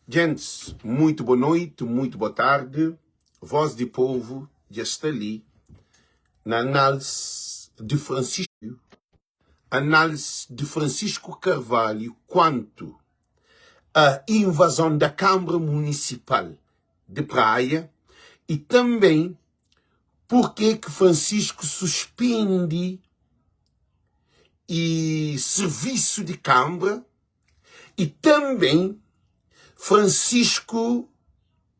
Djents, muito boa noite, muito boa tarde. Voz di Povo dja sta li na análise de Francisco, análise de Francisco Carvalho quanto a invasão da Câmara Municipal de Praia e também porque que Francisco suspende e serviço de Câmara E tanbê, Francisco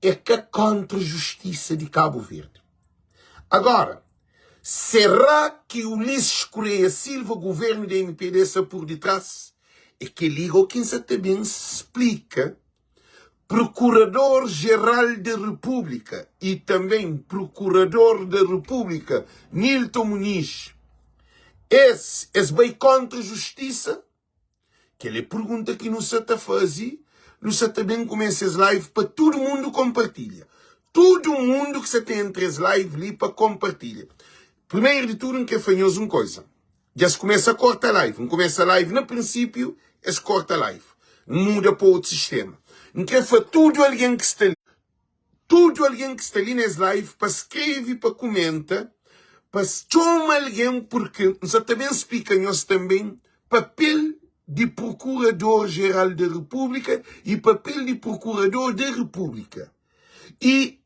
é ka kóntra justisa di Kabu Verdi. Agora, será ki Ulisses Correia Silva, governo di mpd, sta pur ditrás? É kel-li gó ki N sa ta ben splika Procurador Geral da República e tanbê Procurador da República Nilton Moniz. Es, es bai kóntra justisa? Kel é pergunta ki nu sa ta faze. Nu sa ta ben kumesa es live pa tudu mundu konpartilha. Tudu mundu ki sa ta entra es live li pa konpartilha. Primeiro di tudu N kre fla nhos un koza. Dja es kumesa korta live. N kumesa live na prinsipiu es korta live. N muda pa otu sistema. N kre fla tudu algen ki sta li. Tudu algen ki sta li na es live pa skreve, pa kumenta, pa txoma algen purki N sa ta ben splika nhos tanben papel di Prokurador Jeral da Repúblika i papel di Prokurador da Repúblika i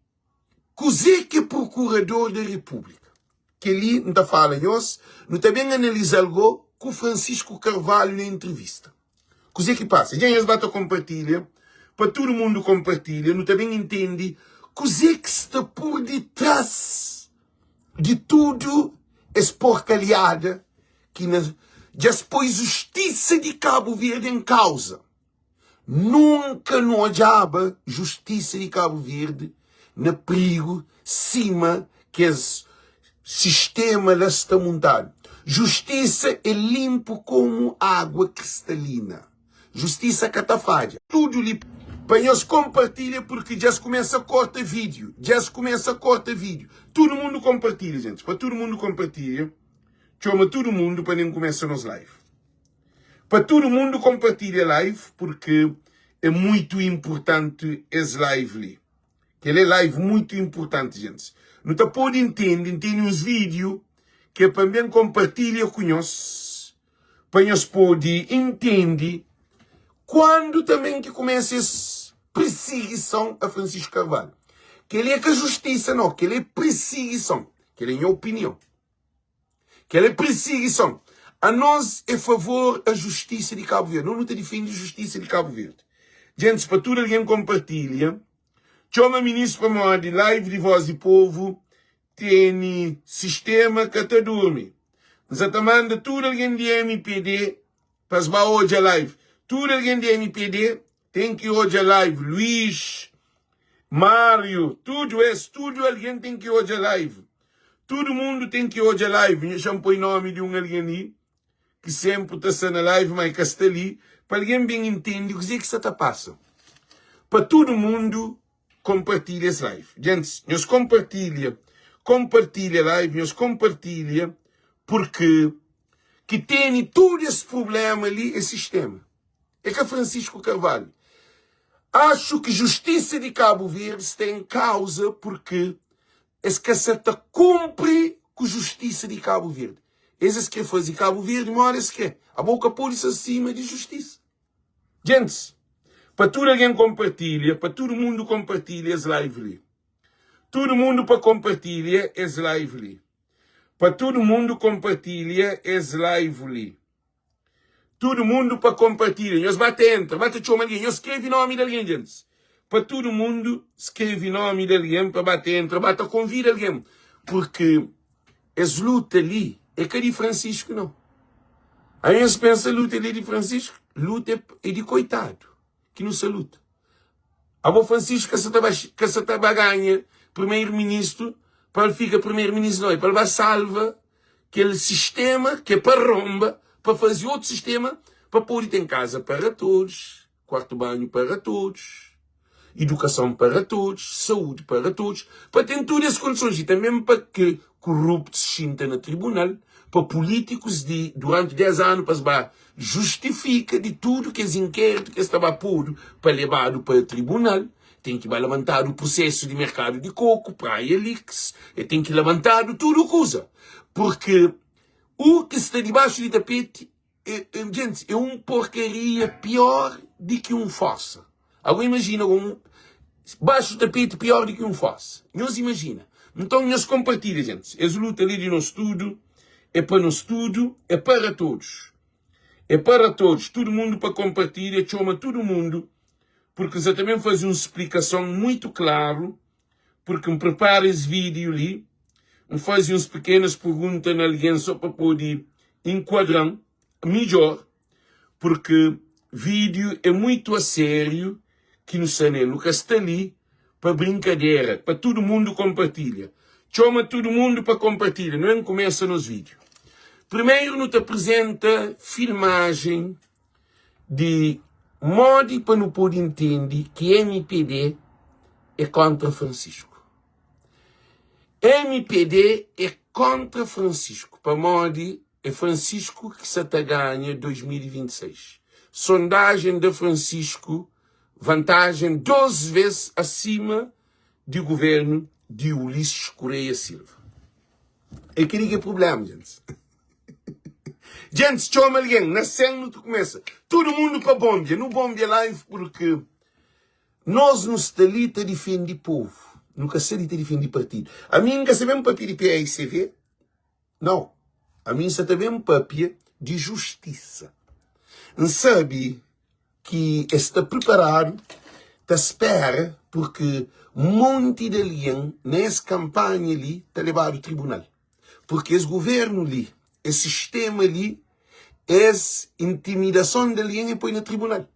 kuze ki é Prokurador da Repúblika. Kel-li N ta fala nhos, nu ta ben analiza-l go ku Francisco Carvalho na entrevista. Kuzê ki pasa? Dja nhos ba ta konpartilha pa tudu mundu konpartilha. Nu ta ben intende kuzê ki sta pur ditras di tudu es porkaliada ki na dja es poi justisa di Kabu Verdi en kauza. Nunka nu odjaba justisa di Kabu Verdi na prigu sima kes sistema la sta muntadu. Justisa é linpu komu agua kristalina. Justisa ka ta fadja. Tudu li pa nhos konpartilha purki dja es kumesa korta vídiu. Dja es kumesa korta vídiu. Tudu mundu konpartilha, gentis. Pa tudu mundu konpartilha. Txoma tudu mundu pa nen kumesa nos live. Pa tudu mundu konpartilha live purki é muitu inpurtanti es live li. Kel é live muito importante gentis. Nu ta pode intende, N tene uns vídeo ki é pa N ben konpartilha ku nhos, pa nhos pode intende kuandu tanben ki kumesa es pirsigison a Francisco Carvalho. Kel-li é ka justisa nau, kel-li é pirsigison. Kel-li é nha opinion. Kel-li é pirsigison. Anos é favor a justisa di Kabu Verdi. Nos nu ta difende justisa di Kabu Verdi. Gentis, pa tudu algen konpartilha. Txoma ministru pamodi live di Voz di Povu tene sistema ka ta durmi. N sa ta manda tudu algen di mpd pa es ba odja live. Tudu algen di mpd ten ki odja live. Luís, Mário, tudu es, tudu algen ten ki odja live. Tudu mundu ten ki odja live. Nha xa-m poi nomi di un algen li ki senpri ta sta na live ma e ka sta li pa algen ben intende kuzê ki sta ta pasa. Pa tudu mundu konpartilha es live. Gentis, nhos konpartilha, konpartilha live, nhos konpartilha purki ki tene tudu es prubléma li é sistéma. É ka Francisco Carvalho. Acho ki justisa di Kabu Verdi sta en kauza purki Es ka sa ta kunpri ku justisa di Kabu Verdi. Es es kre faze Kabu Verdi moda es kre. Abo ka pode sa sima di justisa. Gentis, pa tudu algen konpartilha, pa tudu mundu konpartilha es live li. Tudu mundu pa konpartilha es live li. Pa tudu mundu konpartilha es live li. Tudu mundu pa konpartilha. Nhos ba ta entra, ba ta txoma algen. Nhos skrebe nomi di algen, gentis. Pa tudu mundu skrebe nomi di algen pa ba ta entra, ba ta konvida algen. Purki es luta li é ka di Francisco, nau. Aí nhos pensa luta li é di Francisco? Luta é di koitadu ki nu sa luta. Abo Francisco ka sa ta ba, ka sa ta ba ganha primeiro ministro pa el fika primeiro ministro não, é pa el ba salva kel sistema ki é pa romba pa faze outro sistema pa pode ten casa para todos, quarto banho para todos, educação para todos, saúde para todos, pa ten tudo es condições e também pa que corruptos xinta na tribunal, pa políticos di durante 10 anos pa es ba. justifika di tudu kes inkéritu ki es ta ba podu pa lebadu pa tribunal. Ten ki ba labantadu prusesu di merkadu di koku, Praia Leaks, e ten ki labantadu tudu kuza. Purki u ki sta dibaxu di tapeti, e, e, gentis, é un porkaria pior di ki un fosa. Agora imajina un baxu tapeti pior di ki un fosa. Nhos imajina. Nton nhos konpartilha, gentis. Es luta li di nos tudu, é pa nos tudu, é para todos. É para todos, tudu mundu pa konpartilha, txoma tudu mundu, purki N sa ta ben faze un splikason muitu klaru, purki N pripara es vídiu li, N faze uns pekenas pergunta na algen so pa pode inkuadra-m midjor, purki vídiu é muitu a sériu ki nu sta nel, nu ka sta li pa brinkadera, pa tudu mundu konpartilha. Txoma tudu mundu pa konpartilha. Nu ben kumesa nos vídiu. Primeru nu ta prizenta filmajen di modi pa nu pode intende ki MPD é kontra Francisco. MPD é kontra Francisco pamodi é Francisco ki sa ta ganha 2026. Sondajen da Francisco vantajen 2 vez asima di guvernu di Ulisses Correia Silva. É kel-li ki é prubléma, gentis. Gentis, txoma algen, na 100 nu ta kumesa. Tudu mundu pa bonbia, nu bonbia live purki nos nu sta li ta difende povu, nu ka sta li ta difende partidu. Ami N ka sta ben papia di PAICV, nau. Ami N sta ta ben papia di justisa. N sabe ki es sta priparadu ta spera purki monti di algen na es kanpanha li ta lebadu tribunal. Purki es guvernu li, es sistema li, es intimidason di algen e poi na tribunal.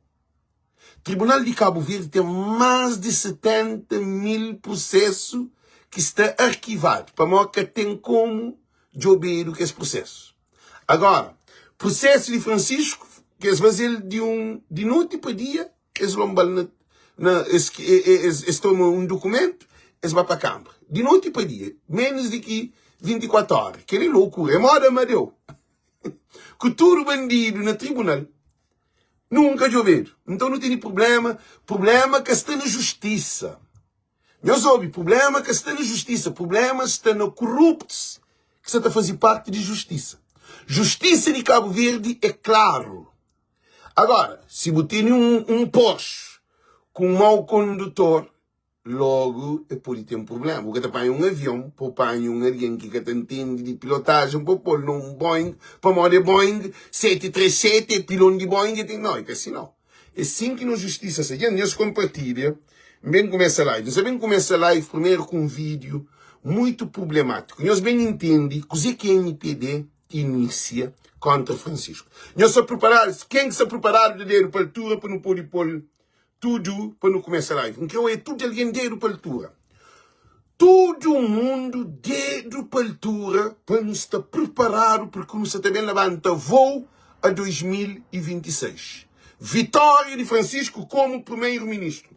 Tribunal di Kabu Verdi ten más di 70 mil prusesu ki sta arkivadu pamodi ka ten komu djobedu kes prusesu. Agora, prusesu di Francisco, ki es faze-l di un di noti pa dia, es lonba-l na, na es, es, es toma un dukumentu, es ba pa kanbra. Di noti pa dia, menus di ki 24 óra. Kel-li é lokura, é moda Amadeu. Ku tudu bandidu na tribunal, nunka djobedu. Nton nu tene prubléma, prubléma ka sta na justisa. Nhos obi, prublema ka sta na justisa, prublema sta na kuruptus ki sa ta faze parti di justisa. Justisa di Kabu Verdi é klaru. Agora, si bu tene un, un Porsche ku un mau kondutor, logu e pode ten prublema. Bu ka ta panha un avion pa bu panha un algen ki ka ta ntende di pilotajen pa bu pô-l na un Boeing, pamodi é Boeing 737, é pilon di Boeing, e ten. Nau, é ka si nau. É sin ki nos justisa sta. Dja nhos konpartilha. N ben kumesa live. N sa ben kumesa live primeru ku un vídiu muitu prublemátiku. Nhos ben intende kuzê ki MPD inisia kontra Francisco. Nhos sta preparadu? Ken ki sta preparadu da dedu pa altura pa nu pode pô-l tudu pa nu kumesa live. N kre oia tudu algen dedu pa altura. Tudu mundu dedu pa altura pa nu sta preparadu porque nu sta ta ben labanta voo a 2026. Vitória di Francisco komu primeiro ministru.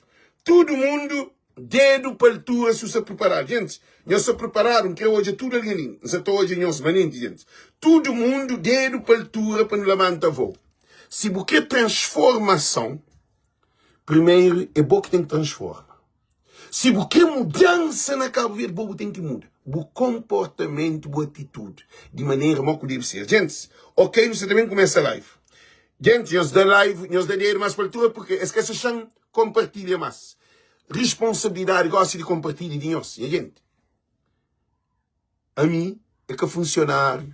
Tudu mundu dedu pa altura si u sta preparadu. Gentis, nhos sta preparadu? N kre odja tudu algen li. N sa ta odja nhos manenti, gentis. Tudu mundu dedu pa altura pa nu labanta voo. Si bu kre transformason, primeiro é bo ki ten ki transforma. Si bu kre mudansa na Kabu Verdi, bo bu ten ki muda bu konportamentu, bu atitudi, di manera mo ku debe ser. Gentis, ok, nu sta ta ben kumesa live. Gentis, nhos da live, nhos da dedu mas pa altura, purke es ka sa xan konpartilha mas. Risponsabilidadi gosi di konpartilha di nhos, nha genti. Ami é ka funsionáriu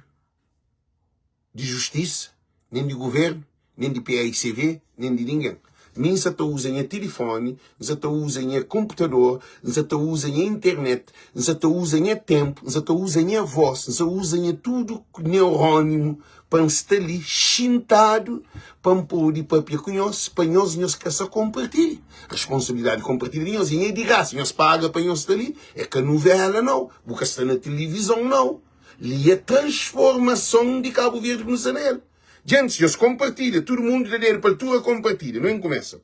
di justisa, nen di guvernu, nen di PAICV, nen di ningen. Mi N sa ta uza nha tilifoni, N sa ta uza nha konputador, N sa ta uza nha internet, N sa ta uza nha tenpu, N sa ta uza nha vos, N sa uza nha tudu neuróniu pa N sta li xintadu pa N pode papia ku nhos, pa nhos, nhos ka sa konpartilha. Responsabilidadi di konpartilha di nhos e nha di grasa, nhos paga pa nhos sta li, é ka nuvela nau, bu ka sta na tilivizon nau. Li é transformason di Kabu Verdi ku nu sta na el. Gentis, nhos konpartilha, tudu mundu da dedu pa altura konpartilha. Nu en kumesa.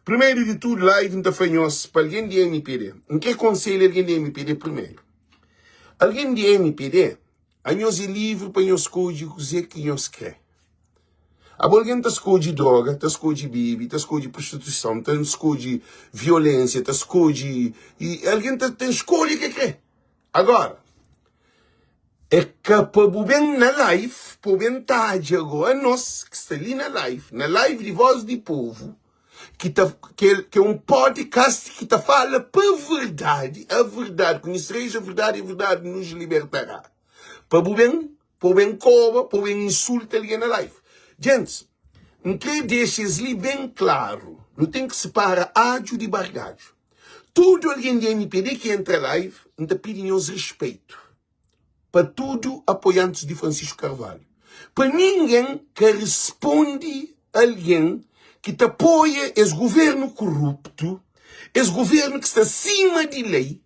Primeru di tudu live N ta fla nhos pa algen di MPD. N kre konselha algen di MPD primeru. Algen di MPD, anhos é livri pa nhos skodje kuzê ki nhos kre. Abo algen ta skodje droga, ta skodje bebe, ta skodje prostituison, ta skodje violensia, ta skodje. I algen ta ten skolha ke kre. Agora, é ka pa bu ben na live pa bu ben tadja go anos ki sta li na live, na live di Voz di Povo, ki ta ki é un podcast ki ta fala pa verdadi, a verdade, conhecereis a verdade e a verdade nos libertará. Pa bu ben, pa bu ben koba, pa bu ben insulta algen na live. Gentis, N kre dexa es li ben klaru, nu ten ki sipara adju di bargadju. Tudu algen di mpd ki entra live, N ta pidi nhos respeitu pa tudu apoiantis di Francisco Carvalho. Pa ningen ka rispondi algen ki ta apoia es guvernu kuruptu, es guvernu ki sta sima di lei,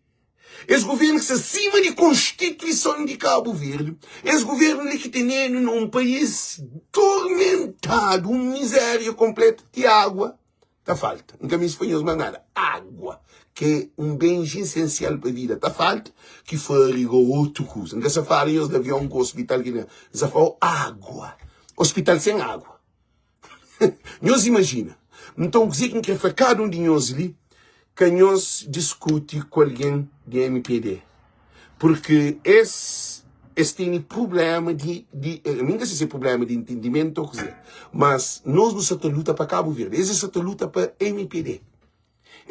Es governu ki sta sima di konstituison di Kabu Verdi, es governu li ki tenenu na un país tormentadu, un mizeria konpletu, ti agua ta falta. N ka meste fla nhos más nada, agua ki é un ben isensial pa vida ta falta, ki fariga otu kuza. N ka sta fala nhos di avion ku ospital ki ten, N sta fala agua, ospital sen agua. Nhos imajina. Nton, kuzê ki N krê fla kada un di nhos li, ka nhos diskuti ku algen di mpd, purki es es tene prubléma di, di, mi N ka se si é prubléma di entendimentu ô kuzê, mas nos nu sa ta luta pa Kabu Verdi, es es sa ta luta pa mpd.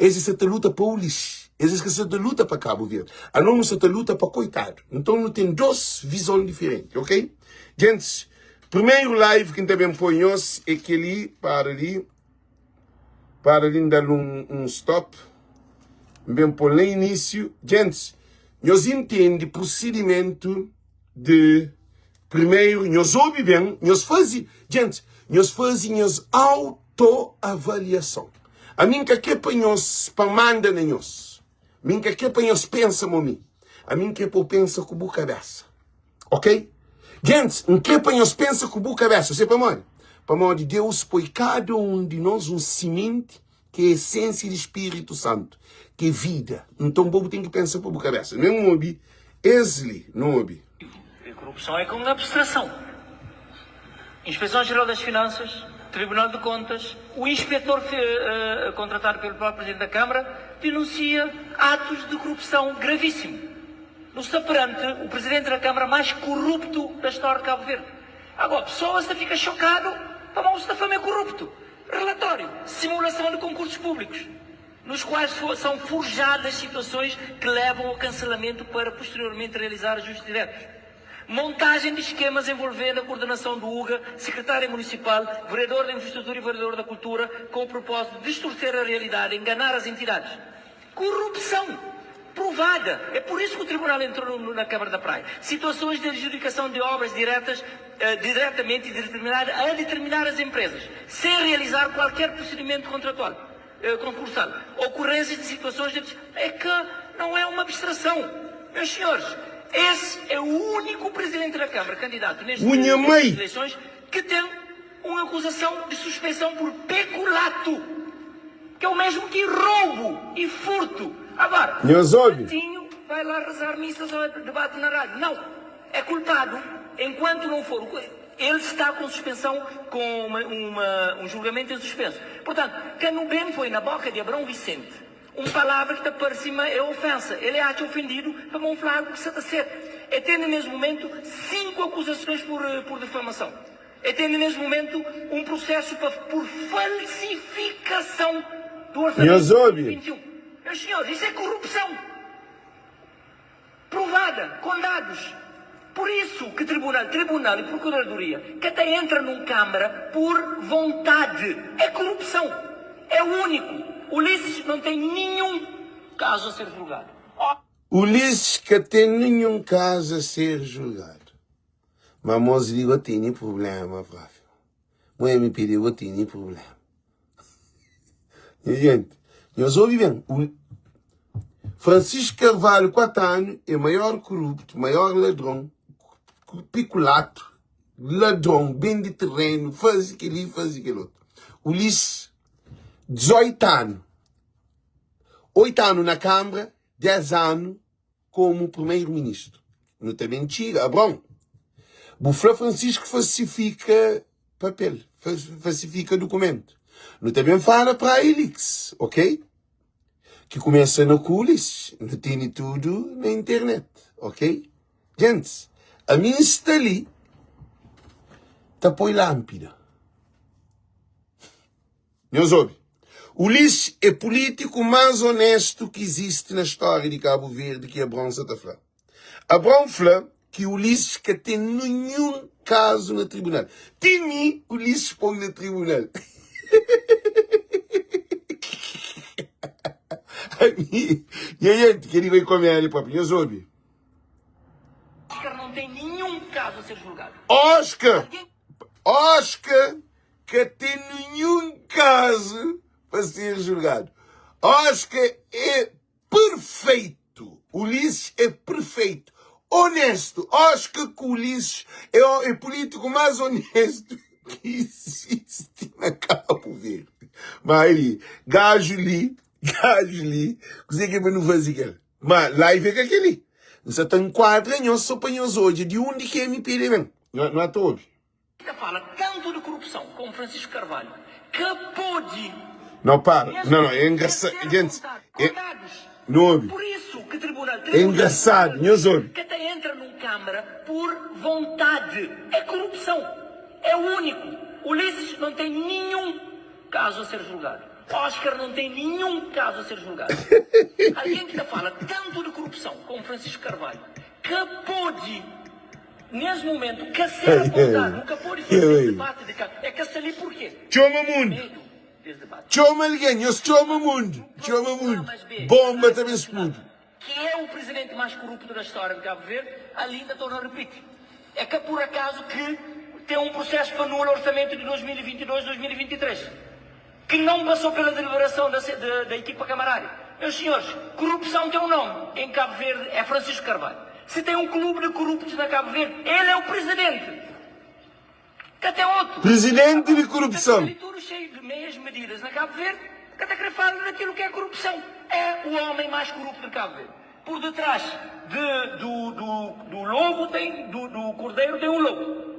Es sa ta luta pa Ulisses, es ka sa ta luta pa Kabu Verdi. Anos nu sa ta luta pa koitadu. Nton nu ten dos vizon diferenti, ok? Gentis, primeru live ki N ta ben poi nhos é kel-li, para li, para li N da-l un, un stop, N ben pô-l na inísiu. Gentis, nhos intende prosidimentu di primeru, nhos obi ben, nhos faze, gentis, nhos faze nhos auto. Autoavaliason. Ami N ka kre pa nhos pa N manda na nhos. Mi N ka kre pa nhos pensa mo mi. Ami N kre pa bu pensa ku bu kabesa. Ok? Gentis, N kre pa nhos pensa ku bu kabesa. Se pamodi? Pamodi Deus poi kada un di nos un simenti ki é esensia di Spiritu Santu, ki é vida. Nton bo bu ten ki pensa pa bu kabesa. Nen obi es li, nu obi. Korupson é ka un abstrason. Inspeção Geral das Finanças, Tribunal de Contas, o inspetor contratado pelo próprio Presidente da Câmara denuncia atos de corrupção gravíssimo. Nu sta perante o Presidente da Câmara mais corrupto da história de Cabo Verde. Agora, pessoas ta fica chocado pamodi sta fla ma é corrupto. Relatório, simulação de concursos públicos, nos quais são forjadas situações que levam ao cancelamento para posteriormente realizar ajustes diretos. Montagem de esquemas envolvendo a coordenação do UGA, secretária municipal, vereador da Infraestrutura e vereador da Cultura, com o propósito de distorcer a realidade, enganar as entidades. Corrupção! Provada! É por isso que o tribunal entrou no, na Câmara da Praia. Situações de adjudicação de obras diretas, eh, diretamente determinada a determinadas empresas, sem realizar qualquer procedimento contratual, eh, concursal. Ocorrências de situações de... É que não é uma abstração. Meus senhores, esse é o único presidente da Câmara, candidato neste, Unha nestas mãe! eleições, que tem uma acusação de suspeição por peculato, que é o mesmo que roubo e furto. Agora, Nhos obi? Ratinho vai lá rezar missas ou debate na rádio. Não, é culpado enquanto não for. Ele está com suspensão, com uma, uma, um julgamento em suspenso. Portanto, Canubem foi na boca de Abraão Vicente. Um palavra que está por cima é ofensa. Ele acha ofendido para um flago que está a ser. E tem nesse momento cinco acusações por, por difamação. E tem nesse momento um processo pa, por falsificação do orçamento Nhos de obi? 2021. Meus senhores, isso é corrupção provada, com dados. Por isso que tribunal, tribunal e procuradoria que até entra num câmara por vontade. É corrupção. É o único. Ulisses não tem nenhum caso a ser julgado. Ulisses ka ten ninhun kazu a ser julgadu. Ma mos li go tene prublema propi. Mo mpd go tene prublema. Nha gente, nhos obi ben. O Francisco Carvalho 4 anu é maior corrupto, maior ladron, peculato, ladron, bende terreno, faze kel-li, faze kel otu. Ulisses, 18 anu, 8 anu na Câmara, 10 anu komu primeiro-ministru. Nu ta ben txiga, Abraon. Bu fla Francisco falsifika papel. Falsifika dukumentu. Nu ta ben fala Praia Leaks, ok? Ki kumesa na Kulis, nu tene tudu na internet, ok? Gentis, ami N sta li ta poi lanpida. Nhos obi, Ulisses é pulítiku más onéstu ki izisti na stória di Kabu Verdi ki Abraão sa ta fla. Abraão fla ki Ulisses ka ten ninhun kazu na tribunal. Ti mi Ulisses pon na tribunal. Ami, nha jenti, kel-li bai komédia propi. Nhos obi. Oscar não tem nenhum caso a ser julgado. Oscar! Oscar ka ten ninhun kazu pa ser julgadu. Oscar é perfeitu. Ulisses é perfeitu. Onestu. Oscar ku Ulisses é é pulítiku más onestu ki izisti na Kabu Verdi. Má li, gaju li, gaju li, kuzê ki é pa nu faze kel? Má live é ka kel-li. N sa ta nkuadra nhos sô pa nhos odja di undi ki MPD ben. Nu ata obi. Ta fala tantu di korupson komu Francisco Carvalho ka pode Não para. Nes Não, não, é momentu engraçado. ser Gente, apontadu é, com dados. não ouve. Por isso que tribunal, É tribunal, engraçado, tribunal nhos ouve. ka ta entra num câmara por vontade. É corrupção. É o único. Ulisses não tem nenhum caso a ser julgado. Oscar não tem nenhum caso a ser julgado. Alguém que ta fala tanto de corrupção como Francisco Carvalho ka pode Nes mumentu, ka ser apontadu, nu ka pode faze es debati di ka. É ka sta li purke? Txoma mundu, Medu des debati. txoma algen, nhos txoma mundu, Nu txoma própi A mundu, mais B, bonba na ta rádio ben nasional, spludi. ki é u prizidenti más koruptu da stória di Kabu Verdi, ali N ta torna ripiti, é ka pur akazu ki ten un prusésu pa anula orsamentu di 2022, 2023. Que não passou pela deliberação da da equipa camarária. Meus senhores, corrupção tem um nome em Cabo Verde, é Francisco Carvalho. Se tem um clube de corruptos na Cabo Verde, ele é o presidente. Ka tem outro. Presidente de corrupção. Ali tudo cheio de meias medidas na Cabo Verde, que até querer falar daquilo que é corrupção. É o homem mais corrupto de Cabo Verde. Por detrás de, do, do, do lobo tem, do, do cordeiro tem um lobo.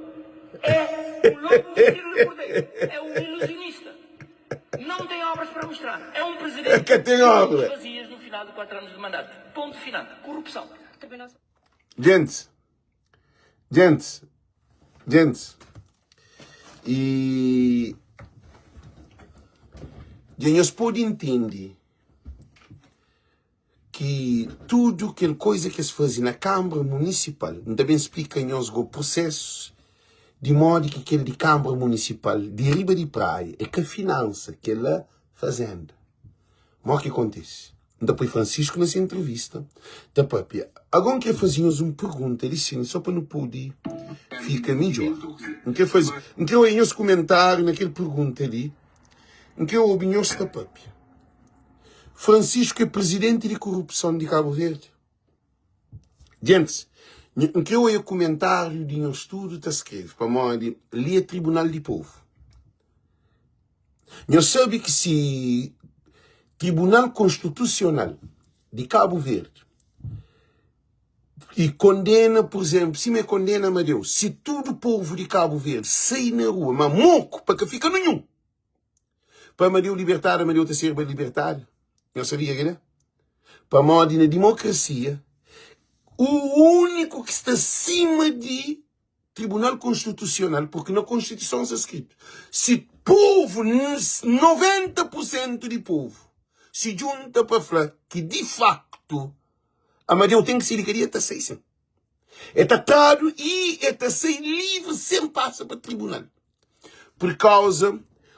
É o lobo vestido de cordeiro. É um ilusionista. Não tem obras para mostrar. É um presidente Que tem de mãos obra. vazias no final de 4 anos de mandato. Ponto final. Corrupção. Gente, gente, gente. E dja nhos pode intende ki tudu kel koiza ki es faze na Kanbra Munisipal, N ta ben splika nhos go prusesu di modi ki kel di Kanbra Munisipal di riba di Praia é ka finansa kel-la fazenda. Mo ki kontise? N ta poi Francisco na se entrevista ta papia. Ago N kre faze nhos un pergunta li sin, so pa nu pode fika midjor. N kre faze, N kre oia nhos kumentariu na kel pergunta li, N kre obi nhos ta papia. Francisco é presidente di korupson di Cabo Verde? Gentis, N kre oia kumentáriu di nhos tudu ta skrebe, pamodi li é tribunal di povu. Nhos sabe ki si Tribunal Konstitusional di Cabo Verde i kondena, pur izenplu, sima e kondena Amadeu, si tudu povu di Cabo Verde sai na rua, ma moku, pa ka fika ninhun, Pa Amadeu libertadu, Amadeu ta serba libertadu. Nhos sabia kel-la? Pamodi na dimokrasia, u úniku ki sta sima di Tribunal Konstitusional, purki na Konstituison sta skritu, si povu, 90 pur sentu di povu, si djunta pa fla ki di faktu Amadeu ten ki sai di kadia, ta sai sin. E ta tradu i e ta sai livri sen pasa pa tribunal. Pur kauza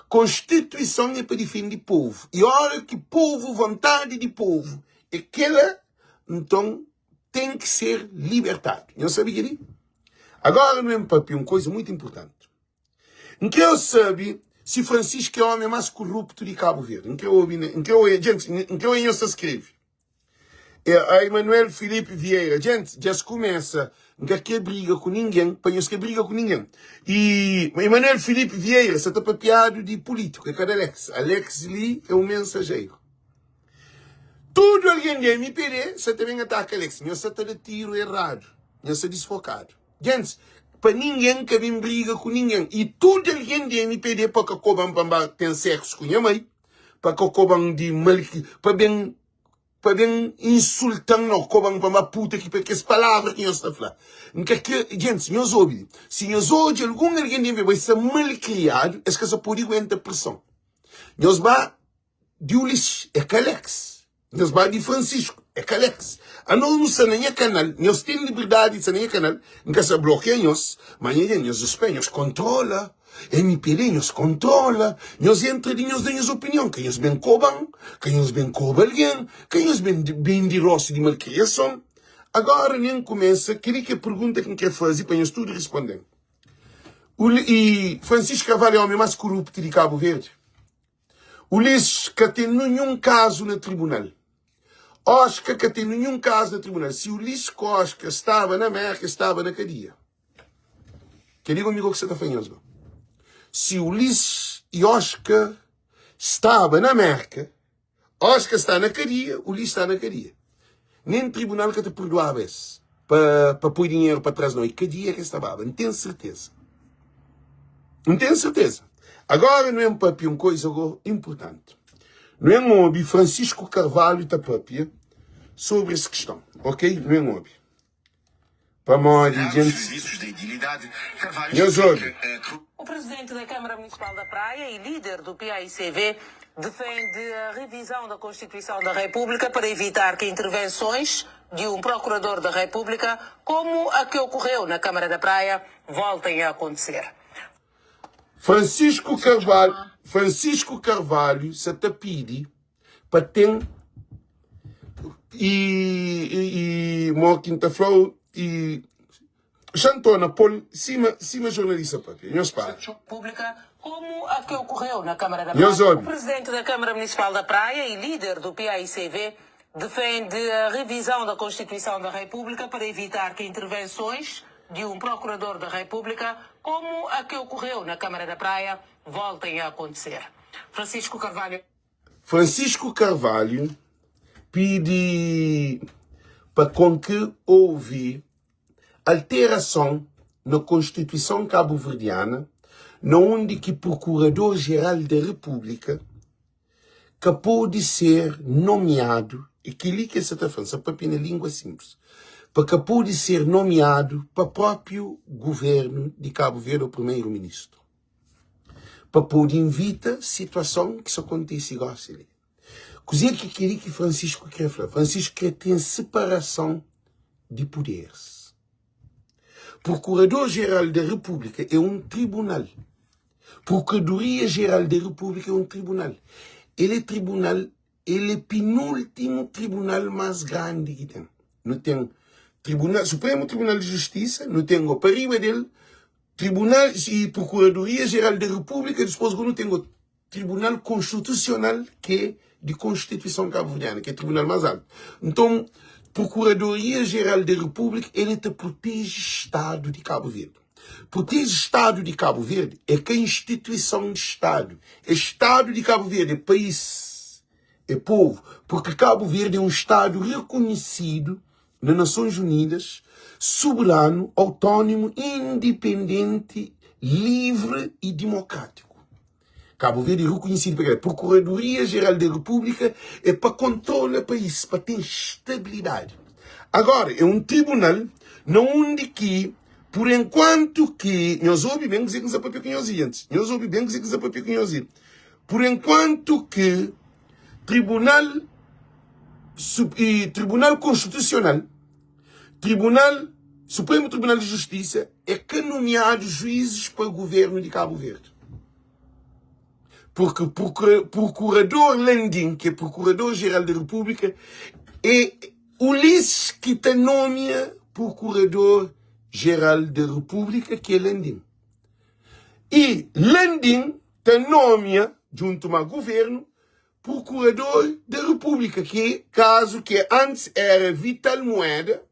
Konstituison é pa difende povu i ora ki povu, vontadi di povu é kela, nton ten ki ser libertadu. Nhos sabe keli? Agora nu ben papia un koiza muitu inpurtanti. N kre sabe si Francisco é omi mas kuruptu di Kabu Verdi. N kre obi, N kre oia, djentis, N kre oia nhos ta skrebe. E a Emanuel Filipe Vieira, Djent, dja es kumesa, N ka kre briga ku ningen, pa nhos ka briga ku ningen. E Emanuel Filipe Vieira sa ta papiadu di pulítiku, é ka di Alex. Alex li é un mensajeiru. Tudu algen di MPD sa ta ben ataka Alex. Nhos sa ta da tiru eradu, nhos sa disfokadu. Djentis, pa ningen ka ben briga ku ningen. I tudu algen di mpd pa ka koba-m pa N ba ten seksu ku nha mai, pa ka koba-m di mal ki, pa ben pa ben insulta-m no koba-m pa N ba puta ki pa kes palavra ki nhos ta fla. N ka kre, gentis, nhos obi li, si nhos odja algun algen di mpd bai sta malkriadu, es ka sa pode aguenta preson. Nhos ba di Ulisses, é ka Alex. Nhos ba di Francisco, é ka Alex. Anos nu sta na nha kanal, nhos ten liberdadi di sta na nha kanal, N ka sta blokia nhos, ma nha gen, nhos respeita, nhos kontrola. MPD, nhos kontrola. Nhos entra di nhos da nhos opinion, ka nhos ben koba-m, ka nhos ben koba algen, ka nhos ben bende rostu di malkriason. Agora nen kumesa, kel-li ki é pergunta ki N kre faze pa nhos tudu responde-m. I Francisco Carvalho é omi más koruptu di Kabu Verdi? Ulisses ka ten ninhun kazu na tribunal. Oscar ka ten ninhun kazu na tribunal. Si Ulisses ku Oscar staba na Merka, es staba na kadia. Kel-li gomi ki sa ta fla nhos go. Si Ulisses i Oscar staba na Merka, Oscar sta na kadia, Ulisses sta na kadia. Nen tribunal ka ta perduaba es pa, pa poi dinheru pa tras, no. E kadia ki es ta baba. N ten serteza. N ten serteza. Agora nu en papia un koisa go importanti. Nu en obi Francisco Carvalho ta papia sobri es kiston, ok? Nu en obi. Pamodi dja Nhos obi. O presidente da Câmara Municipal da Praia e líder do PAICV defende a revisão da Constituição da República para evitar que intervenções de um procurador da República, como a que ocorreu na Câmara da Praia, voltem a acontecer. Francisco Carvalho, Francisco Carvalho sa ta pidi pa ten i, i, i mo ki N ta fla-u i xa N torna pô-l sima, sima jornalista papia. Nhos para. Pública, como a que ocorreu na Câmara da Nhos Praia. O obi. presidente da Câmara Municipal da Praia e líder do PAICV defende a revisão da Constituição da República para evitar que intervenções de um procurador da República, como a que ocorreu na Câmara da Praia, voltem a acontecer. Francisco Carvalho. Francisco Carvalho pidi pa kon ki ouvi alterason na Konstituison Kabuverdiana na undi ki Prokurador-Jeral da Repúblika ka pode ser nomiadu, é kel-li ki el sa ta fla, N sa papia na língua sinplis, pa ka pode ser nomiadu pa própiu Guvernu di Kabu Verdi ô Primeru-Ministru. pa pode invita situason ki sa kontise gosi li. Kuzê ki kel-li ki Francisco krê fla? Francisco krê ten separason di puderis. Prokurador-Jeral da Repúblika é un tribunal. Prokuradoria-Jeral da Repúblika é un tribunal. El é tribunal, el é penúltimu tribunal más grandi ki ten. Nu ten Tribunal, Supremu Tribunal di Justisa, nu ten go pa riba del Tribunal i Prokuradoria Jeral da Repúblika, dispôs go nu ten go Tribunal Konstitusional ki é di Konstituison Kabuverdiana, ki é tribunal más altu. Nton, Prokuradoria Jeral da Repúblika el é ta proteje Stadu di Kabu Verdi. Proteje Stadu di Kabu Verdi é ka instituison di Stadu, é Stadu di Kabu Verdi, é país, é povu, porque Kabu Verdi é un Stadu rekonhesidu na Nasões Unidas, soberanu, autónimu, indipendenti, livri y dimokrátiku. Kabu Verdi é rekonhesidu pa kel-la. Prokuradoria Jeral di Repúblika é pa kontrola país, pa ten stabilidadi. Agora, é un tribunal na undi ki, pur enkuantu ki, nhos obi ben kuzê ki N sta papia ku nhos li, gentis, nhos obi ben kuzê ki N sta papia ku nhos li, pur enkuantu ki Tribunal e Tribunal Konstitusional, Tribunal, Supremo Tribunal di Justisa é ka nomiadu juízes pa governo di Kabu Verdi. Porque Procurador Landim, ki é Procurador Geral da República, é Ulisses ki ta nomia Procurador Geral da República, ki é Landim. E Landim ta nomia, djuntu ma governo, Procurador da República, ki kazu ki antes era Vital Moeda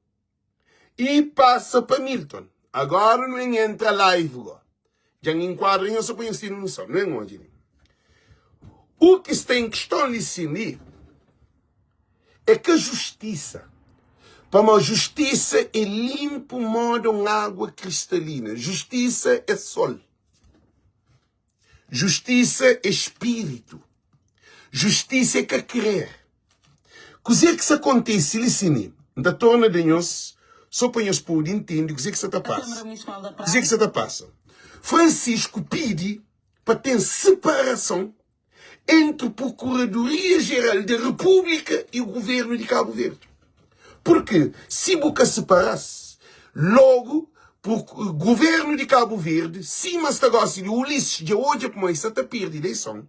e passa pa Milton. Agora nu en entra live go. Dja N enquadra nhos só pa nhos ten noção. Nu en odja li. U ki sta en kiston li sin li é ka justisa. Pamodi justisa é linpu moda un água kristalina. Justisa é sol. Justisa é spiritu. Justisa é ka krer. Kuzê ki sta kontise li sini? N ta torna da nhos sô pa nhos pode intende kuzê ki sta ta pasa. Kuzê ki sta ta pasa? Francisco pidi pa ten separason entri Prokuradoria Jeral da Repúblika i Guvernu di Kabu Verdi. Purki si bu ka separa-s, logu Guvernu di Kabu Verdi, sima sta gosi li, Ulisses dja odja kuma e sa ta pirdi ileison,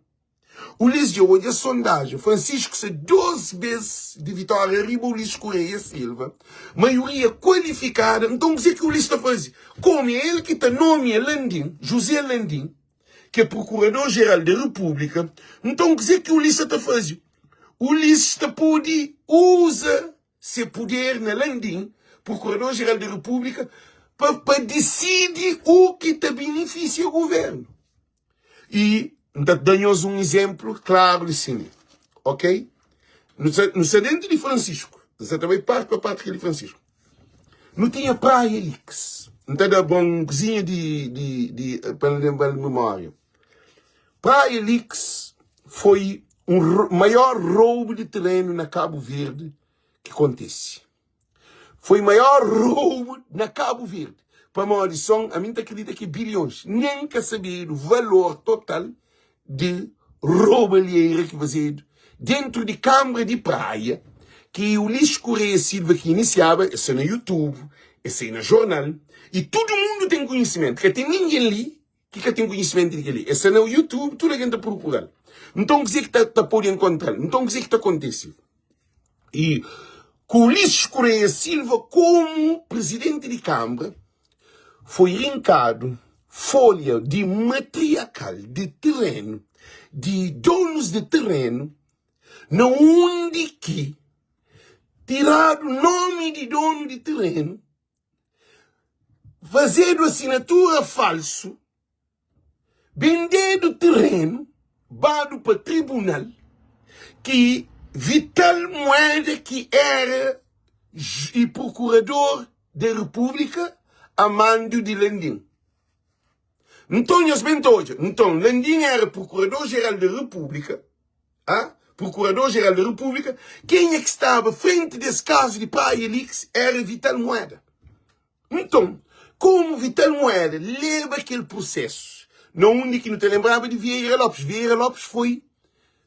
Ulisses dja odja sondajen, Francisco sta 2 bes di vitória riba Ulisses Correia Silva, maioria kualifikada, nton kuzê ki Ulisses ta faze? Komu é el ki ta nomia Landim, José Landim, ki é Procurador-Geral da Repúblika, nton kuzê ki Ulisses sa ta faze? Ulisses ta pode uza se puder na Landim, Procurador-Geral da Repúblika, pa pa disidi u ki ta benefisia guvernu. I N ta da nhos un izénplu klaru di si-li, ok? Nu sa, nu sa dentu di Francisco, N sa ta bai parti pa parti kel di Francisco. Nu tinha Praia Lix. N ta da bo un kuzinha di, di, di, pa N lenbra-l memória. Praia Lix foi un maior roubu di terenu na Kabu Verdi ki kontise. Foi maior roubu na Kabu Verdi. Pamodi son, ami N ta kridita ki bilhons. Nen ka sabedu valor total di roubalheira ki fazedu dentru di Kambra di Praia ki Ulisses Correia Silva ki inisiaba, es sta na YouTube, es sai na jornal y tudu mundu ten kunhisimentu, ka ten ningen li ki ka ten kunhisimentu di kel-li, es sta na YouTube, tudu algen ta prokura-l. Nton kuzê ki ta ta pode enkontra-l? Nton kuzê ki ta kontise? Y ku Ulisses Correia Silva komu Prizidenti di Kambra, foi rinkadu folha di matriakal di terenu di donus di terenu na undi ki tiradu nomi di donu di terenu, fazedu asinatura falsu, Bendedu terenu, badu pa tribunal ki Vital Moeda ki era i prokurador da Repúblika a mandu di Landim. Nton nhos ben ta odja, nton Landim era prokurador jeral da Repúblika, a prokurador jeral da Repúblika, kenha ki staba frenti des kazu di Praia Leaks era Vital Moeda. Nton, komu Vital Moeda leba kel prusesu na undi ki nu ta lenbraba di Vieira Lopes. Vieira Lopes foi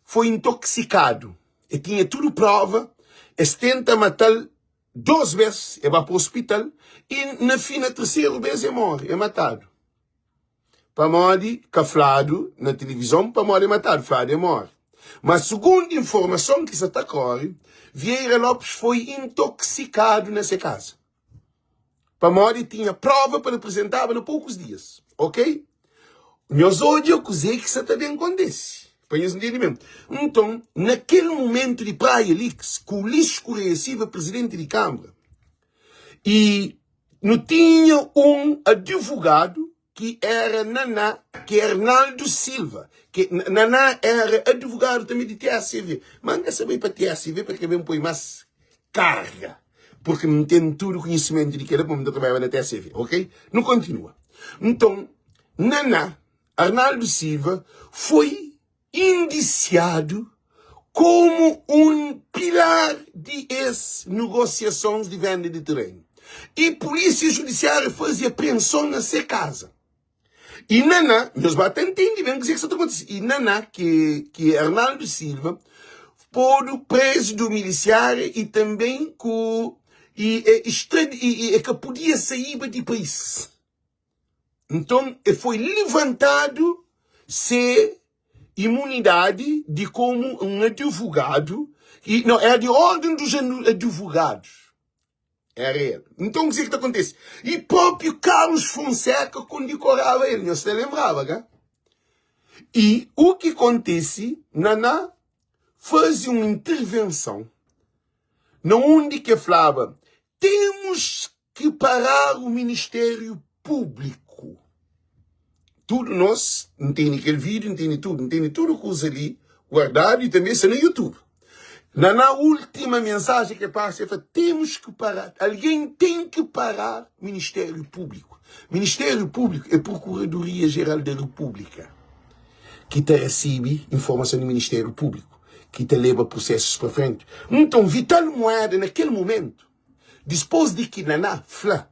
foi intoksikadu. E tinha tudu prova, es tenta mata-l dos bes, e ba pa ospital i na fin na terseru bes e more, e matadu. Pamodi ka fladu na tilivizon pamodi e matadu, fladu e more. Ma sugundu informason ki sa ta kore, Vieira Lopes foi intoksikadu na se kaza. Pamodi tinha prova pa representaba na poucos dias, ok? Nhos odja kuzê ki sa ta ben kontise, pa nhos ntende mesmu. Nton, na kel momentu di Praia Leaks, ku Ulisses Correia Silva, presidenti di Kambra, i nu tinha un advogadu ki era Naná, ki é Arnaldo Silva, ki Naná era advogadu tanbê di TACV. Má N ka sa bai pa TACV pa ka ben poi más karga, purki N ten tudu konhisimentu di kel-la, pamodi N ta trabadjaba na TACV, ok? Nu kontinua. Nton, Naná, Arnaldo Silva, foi indisiadu komu un pilar di es negosiasons di venda di terenu i Pulisia Judisiária faze aprienson na se kaza. I Naná, nhos ba ta ntende ben kuzê ki sta ta kontise, i Naná, ki ki é Arnaldo Silva, podu prezu dumilisiária i tanben ku i e i e ka pudia saíba di país. Nton, e foi livantadu se imunidadi di komu un advogadu, i, não, era di orden dos advogados. Era el. Nton, kuzê ki ta kontise? I própriu Carlos Fonseca kondikoraba el. Nhos ta lenbraba, ka? I u ki kontise, Naná faze un intervenson na undi ki el flaba, Temos que parar o Ministério Público. Tudo nós, N tene kel vídeo, N tene tudo, N tene tudo kuza li guardado e também sta na YouTube. Na na última mensagem que passa, ele fala, temos que parar, alguém tem que parar Ministério Público. Ministério Público é Procuradoria Geral da República, que ta recebe informação do Ministério Público, que ta leva processos para frente. Então, Vital Moeda, naquele momento, depois de que Naná fla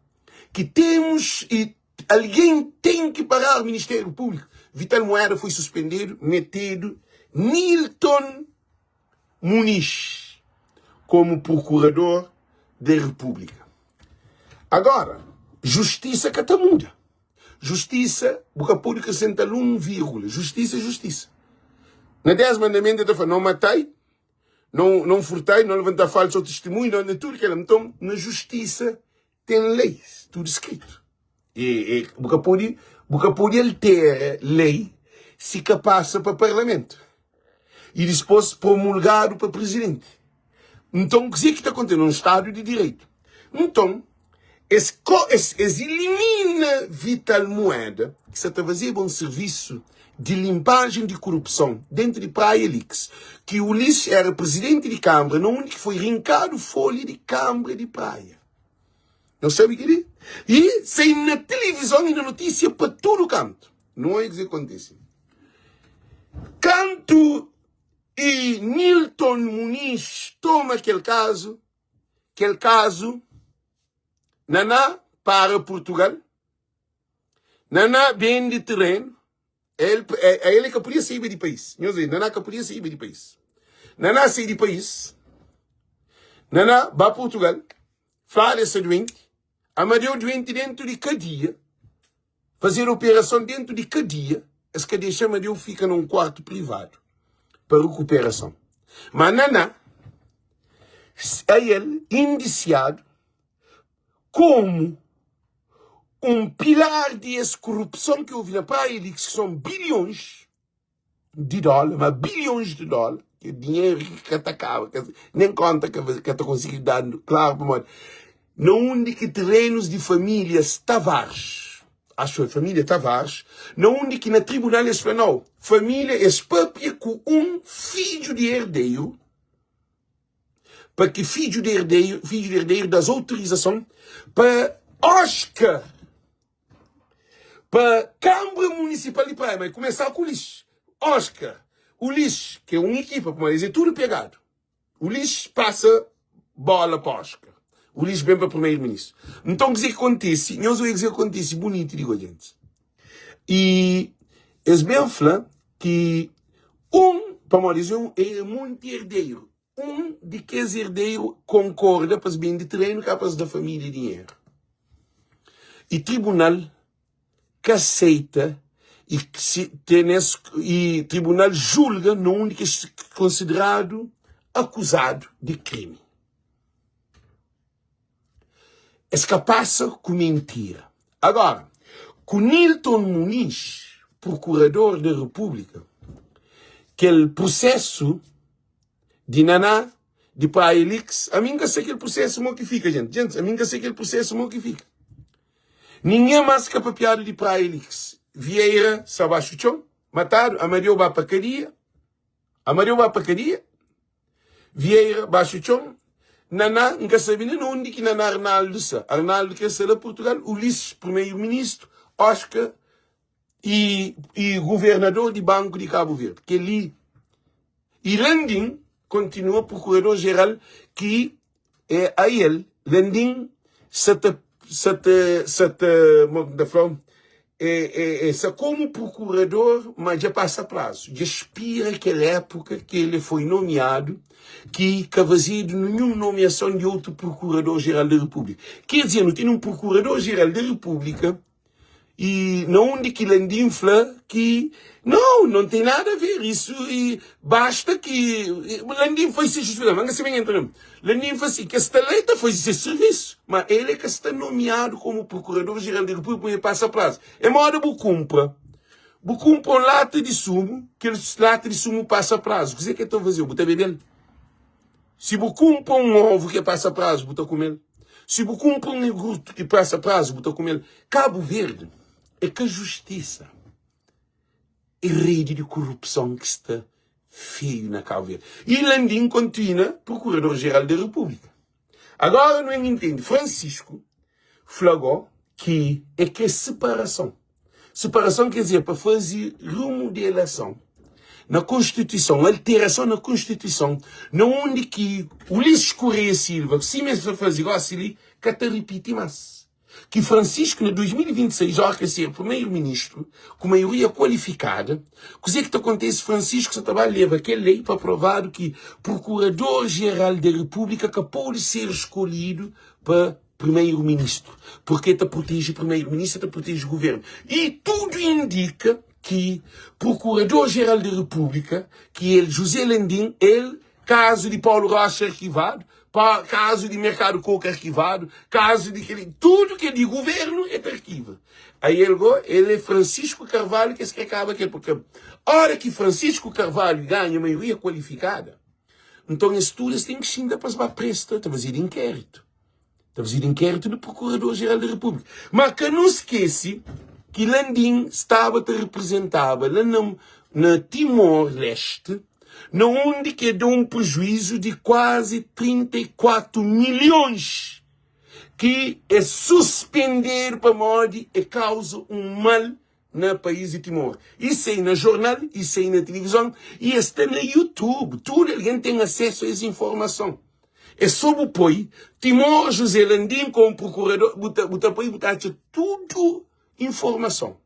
que temos e alguém tem que parar o Ministério Público, Vital Moeda foi suspendido, metido Nilton Muniz como Procurador da República. Agora, justiça ka ta muda. Justiça, bu ka pode acrescentar um vírgula. Justiça é justiça. Na 10 mandamentos ele ta fala, não matai, não, não furtai, não levantar falso testemunho, não, não tudo que Então, na justiça tem leis, tudo escrito. E, e bu ka pode, bu ka pode altera lei se ka passa pa parlamento. E depois promulgado pa presidente. Então, kuzê ki ta kontise? Num stadu di direitu. Nton, es, es, es ilimina Vital Moeda, ki sa ta fazeba un sirvisu di linpajen di korupson dentu di Praia Leaks, ki Ulisses era prezidenti di Kanbra, na undi ki foi rinkadu folha di Kanbra di Praia. Nhos sabe kel-li? I sai na tilivizon i na notísia pa tudu kantu. Nu odja kuzê ki kontise. Kantu i Nilton Muniz toma kel kazu, kel kazu Naná para Portugal, Naná bende terenu, el, el ka podia saíba di país. Nhos vê, Naná ka podia saíba di país. Naná sai di país, Naná ba Portugal, fladu el sta duenti, Amadeu duenti dentu di kadia, fazedu operason dentu di kadia, es ka dexa Amadeu fika na un kuartu privadu pa rekuperason. Ma Naná, ael indisiadu komu un pilar di es korupson ki houve na Praia li, ki son bilhons di dóla, ma bilhons di dóla, ki é dinheru ki ka ta kaba, nen konta ka ta konsigi dadu klaru pamodi na undi ki terenus di famílias Tavares, acho é família Tavares, na undi ki na tribunal es fla nau, família es papia ku un fidju di herderu, pa ki fidju di herderu, fidju di herderu das autorizason pa Oscar, pa Câmara Municipal di Praia, mas começar ku Ulisses, Oscar, Ulisses, que é um equipa, pamodi es é tudo pegado, Ulisses passa bola pa Oscar, Ulisses bem pa primeiro-ministro. Então, kuzê ki kontise? Nhos obi kuzê ki kontise bunitu di gogentis. E es ben fla ki un, pamodi es é un, é monti herdeiro, un di kes herdeiro konkorda pa es bende terenu ka pa es da família dinheru. E tribunal ka seita e si ten es e tribunal julga na undi ki es konsideradu akuzadu di krimi. Es ka pasa ku mintira. Agora, ku Nilton Muniz, procurador da República, kel processo di Naná di Praia Lix, ami N ka sa kel processo mo ki fika, gente. Gente, ami N ka sa kel processo mo ki fika. Ninguém mais ka papiadu di Praia Lix. Vieira sa baxu txon, matadu, Amadeu ba pa kadia, Amadeu ba pa kadia. Vieira baxu txon Naná N ka sabe nen undi ki Naná Arnaldo sa Arnaldo kre sa la Portugal Ulisses primeiro ministro Oscar e, e governador di Banku di Cabo Verde kel-li e Landim kontinua procurador geral ki é ael Landim sa ta sa ta sa ta mo ki N ta fla-u É, é, sa komu prokurador, ma dja pasa prazu, dja spira kel époka ki el foi nomiadu, ki ka fazedu ninhun nomiason di otu Prokurador-Jeral di Repúblika. Ker dizer, nu ten un Prokurador-Jeral di Repúblika i na undi ki Landim fla ki não, não tem nada a ver, isso e basta ki Landim foi se justificar, mas N ka sabe ben entra. Landim fla si, kes sta la e ta faze ses sirvisu, ma el é ka sta nomiadu komu Prokurador-Jeral di Repúblika pamodi el pasa prazu. É moda bu kunpra, bu kunpra un lata di sumu, kel lata di sumu pasa prazu, kuzê ki el ta faze-u? Bu ta bebe-l? Si bu kunpra un ovu ki pasa prazu, bu ta kume-l? Si bu kunpra un iogurtu ki pasa prazu, bu ta kume-l? Kabu Verdi é ka justisa, é redi di korupson ki sta. Feio na Cabo Verde. E Landim continua Procurador-Geral da República. Agora nu en intende Francisco fla go ki é kre separason. Separason quer dizer pa faze remodelason na Constituison, alterason na Constituison, na undi ki Ulisses Correia Silva, sima es ta faze gosi li, ka ta ripiti mas. Ki Francisco na 2026 ora ki el ser primeiro ministro ku maioria kualifikada, kuze ki ta kontese? Francisco sa ta ba leba kel lei pa aprovadu ki Procurador Geral da República ka pode ser eskolhidu pa primeiro ministro, porque ta proteje primeiro ministro, ta proteje governo. E tudo indica ki Procurador Geral da República, ki el José Landim, el Kazu di Paulo Rocha arquivado, pa kazu di Mercado Coca arquivado, kazu di keli, tudo ke di governo é ta arquiva. Aí el go, ele é Francisco Carvalho que es kre kaba kel, porque ora ki Francisco Carvalho ganha maioria qualificada, nton es tudo es ten ki xinta pa es ba presta, ta fazedu inquérito. Ta fazedu inquérito di Procurador Geral da República. Ma ka nu skese ki Landim staba ta representaba la na, na Timor Leste, na undi ki e da un prejuízo di kuazi 34 milhões ki e suspendedu pamodi e kauza un mal na país di Timor. E sai na jornal, e sai na tilivizon, e es sta na YouTube. Tudu algen ten asesu a es informason. É só bu poi Timor José Landim como procurador, bu ta, bu ta poi bu ta atxa tudu informason.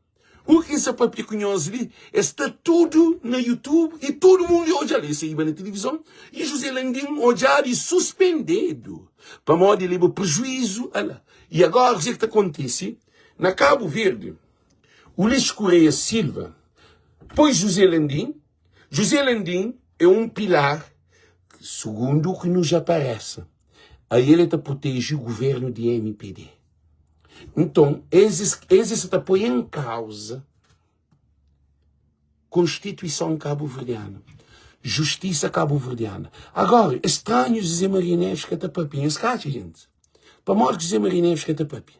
U ki N sta papia ku nhos li, es sta tudu na YouTube e tudu mundu odja-l. E saiba na tilivizon e José Landim odjadu e suspendedu pamodi leba prejuízu ala. E agora kuzê ki ta kontise? Na Kabu Verdi, Ulisses Correia Silva poi José Landim. José Landim é um pilar, segundo o que nos aparece. Aí ele ta protege governo de MPD. Então, esses, esses ta põe em causa Constituição cabo-verdiana, Justiça cabo-verdiana. Agora, é estranho José Maria Neves que ta papia. Nhos ka atxa, gente? Pamodi que José Maria Neves ka ta papia?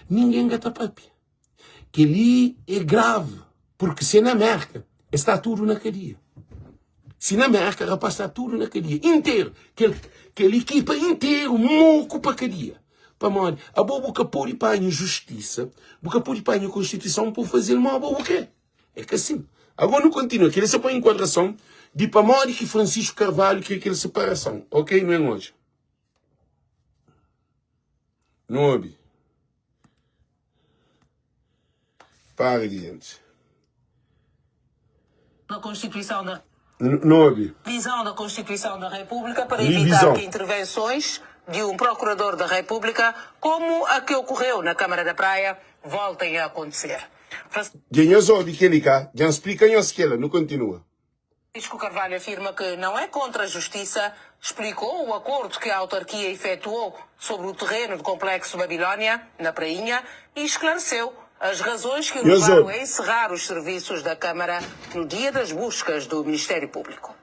Ningen ka ta papia. Kel-li é gravi, porque se na Merka, es sta tudu na kadia. Si na Merka, rapaz sta tudu na kadia, interu. Kel, kel ekipa interu, moku pa kadia. Pamodi, abo bu ka pode panha justisa, bu ka pode panha konstituison pa bu faze-l mo abo bu kre. É ka sin. Agora nu kontinua. Kel-li sa poi enkuadrason di pamodi ki Francisco Carvalho kre kel separason. Ok, nu en odja. Nu obi. Para di gente. Da Constituição da Nu obi. Revisão da Constituição da República para evitar Revisão. que intervenções de um Procurador da República, como a que ocorreu na Câmara da Praia, voltem a acontecer. Dja nhos obi keli ka? Dja N splika nhos kela. Nu kontinua. Francisco Carvalho afirma que não é contra a justiça, explicou o acordo que a autarquia efetuou sobre o terreno do Complexo Babilónia, na Prainha, e esclareceu as razões que o levaram a encerrar os serviços da Câmara no dia das buscas do Ministério Público.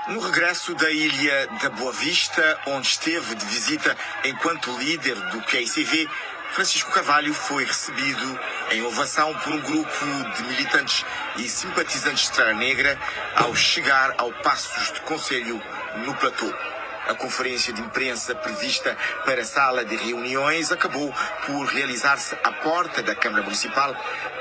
No regresso da ilha da Boa Vista, onde esteve de visita enquanto líder do PICV, Francisco Carvalho foi recebido em ovação por um grupo de militantes e simpatizantes de Estrela Negra ao chegar ao Passos de Conselho, no Platô. A conferência de imprensa prevista para a sala de reuniões acabou por realizar-se à porta da Câmara Municipal,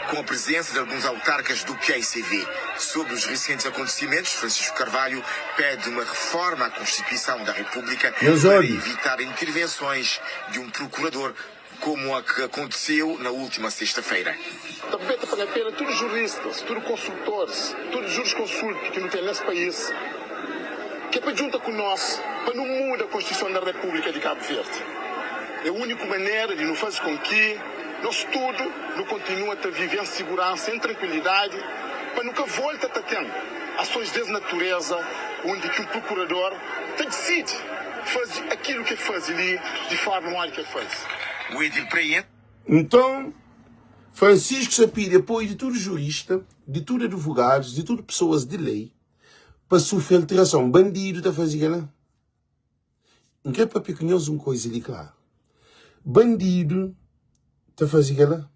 com a presença de alguns autarcas do PAICV. Sobre os recentes acontecimentos, Francisco Carvalho pede uma reforma à Constituição da República para evitar intervenções de um procurador como a que aconteceu na última sexta-feira. Tanbê ta paga pena tudu juristas, tudu konsultoris, tudu juriskonsultu ki nu ten nes país, ki é pa djunta ku nos pa nu muda Konstituison da Repúblika di Kabu Verdi. É úniku manera di nu faze kon ki nos tudu nu kontinua ta vive en siguransa, en trankuilidadi, pa nu ka volta ta ten asons des natureza undi ki un prokurador ta disidi faze akilu ki el faze li di forma modi ki el faze. O edil preenche. Nton, Francisco sa pidi apoiu di tudu jurista, di tudu aduvogadus, di tudu pesoas di lei pa sufri alterason. Bandidu ta faze kel-la? N kre papia ku nhos un koiza li klaru. Bandidu ta faze kel-la?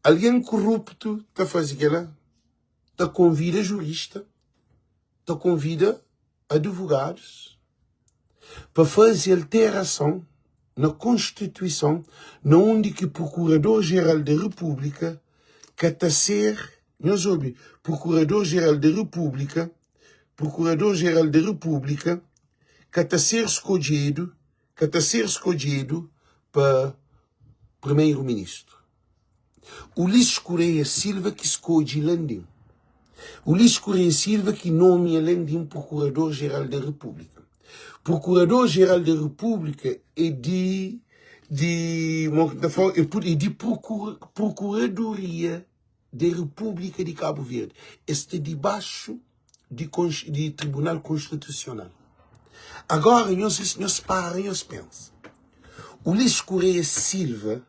Algen koruptu ta faze kel-la, ta konvida jurista, ta konvida advogadus pa faze alterason na Konstituison na undi ki Prokurador-Jeral di Repúblika ka ta ser, nhos obi, Prokurador-Jeral di Repúblika, Prokurador-Jeral di Repúblika ka ta ser skodjedu, ka ta ser skodjedu pa Primeru-Ministru. Ulisses Correia Silva ki skodje Landim. Ulisses Correia Silva ki nomia Landim Procurador-Geral da República. Procurador-Geral da República é di di é di Procuradoria da República di Cabo Verde. Es sta dibaxu di di Tribunal Constitucional. Agora nhos nhos para nhos pensa. Ulisses Correia Silva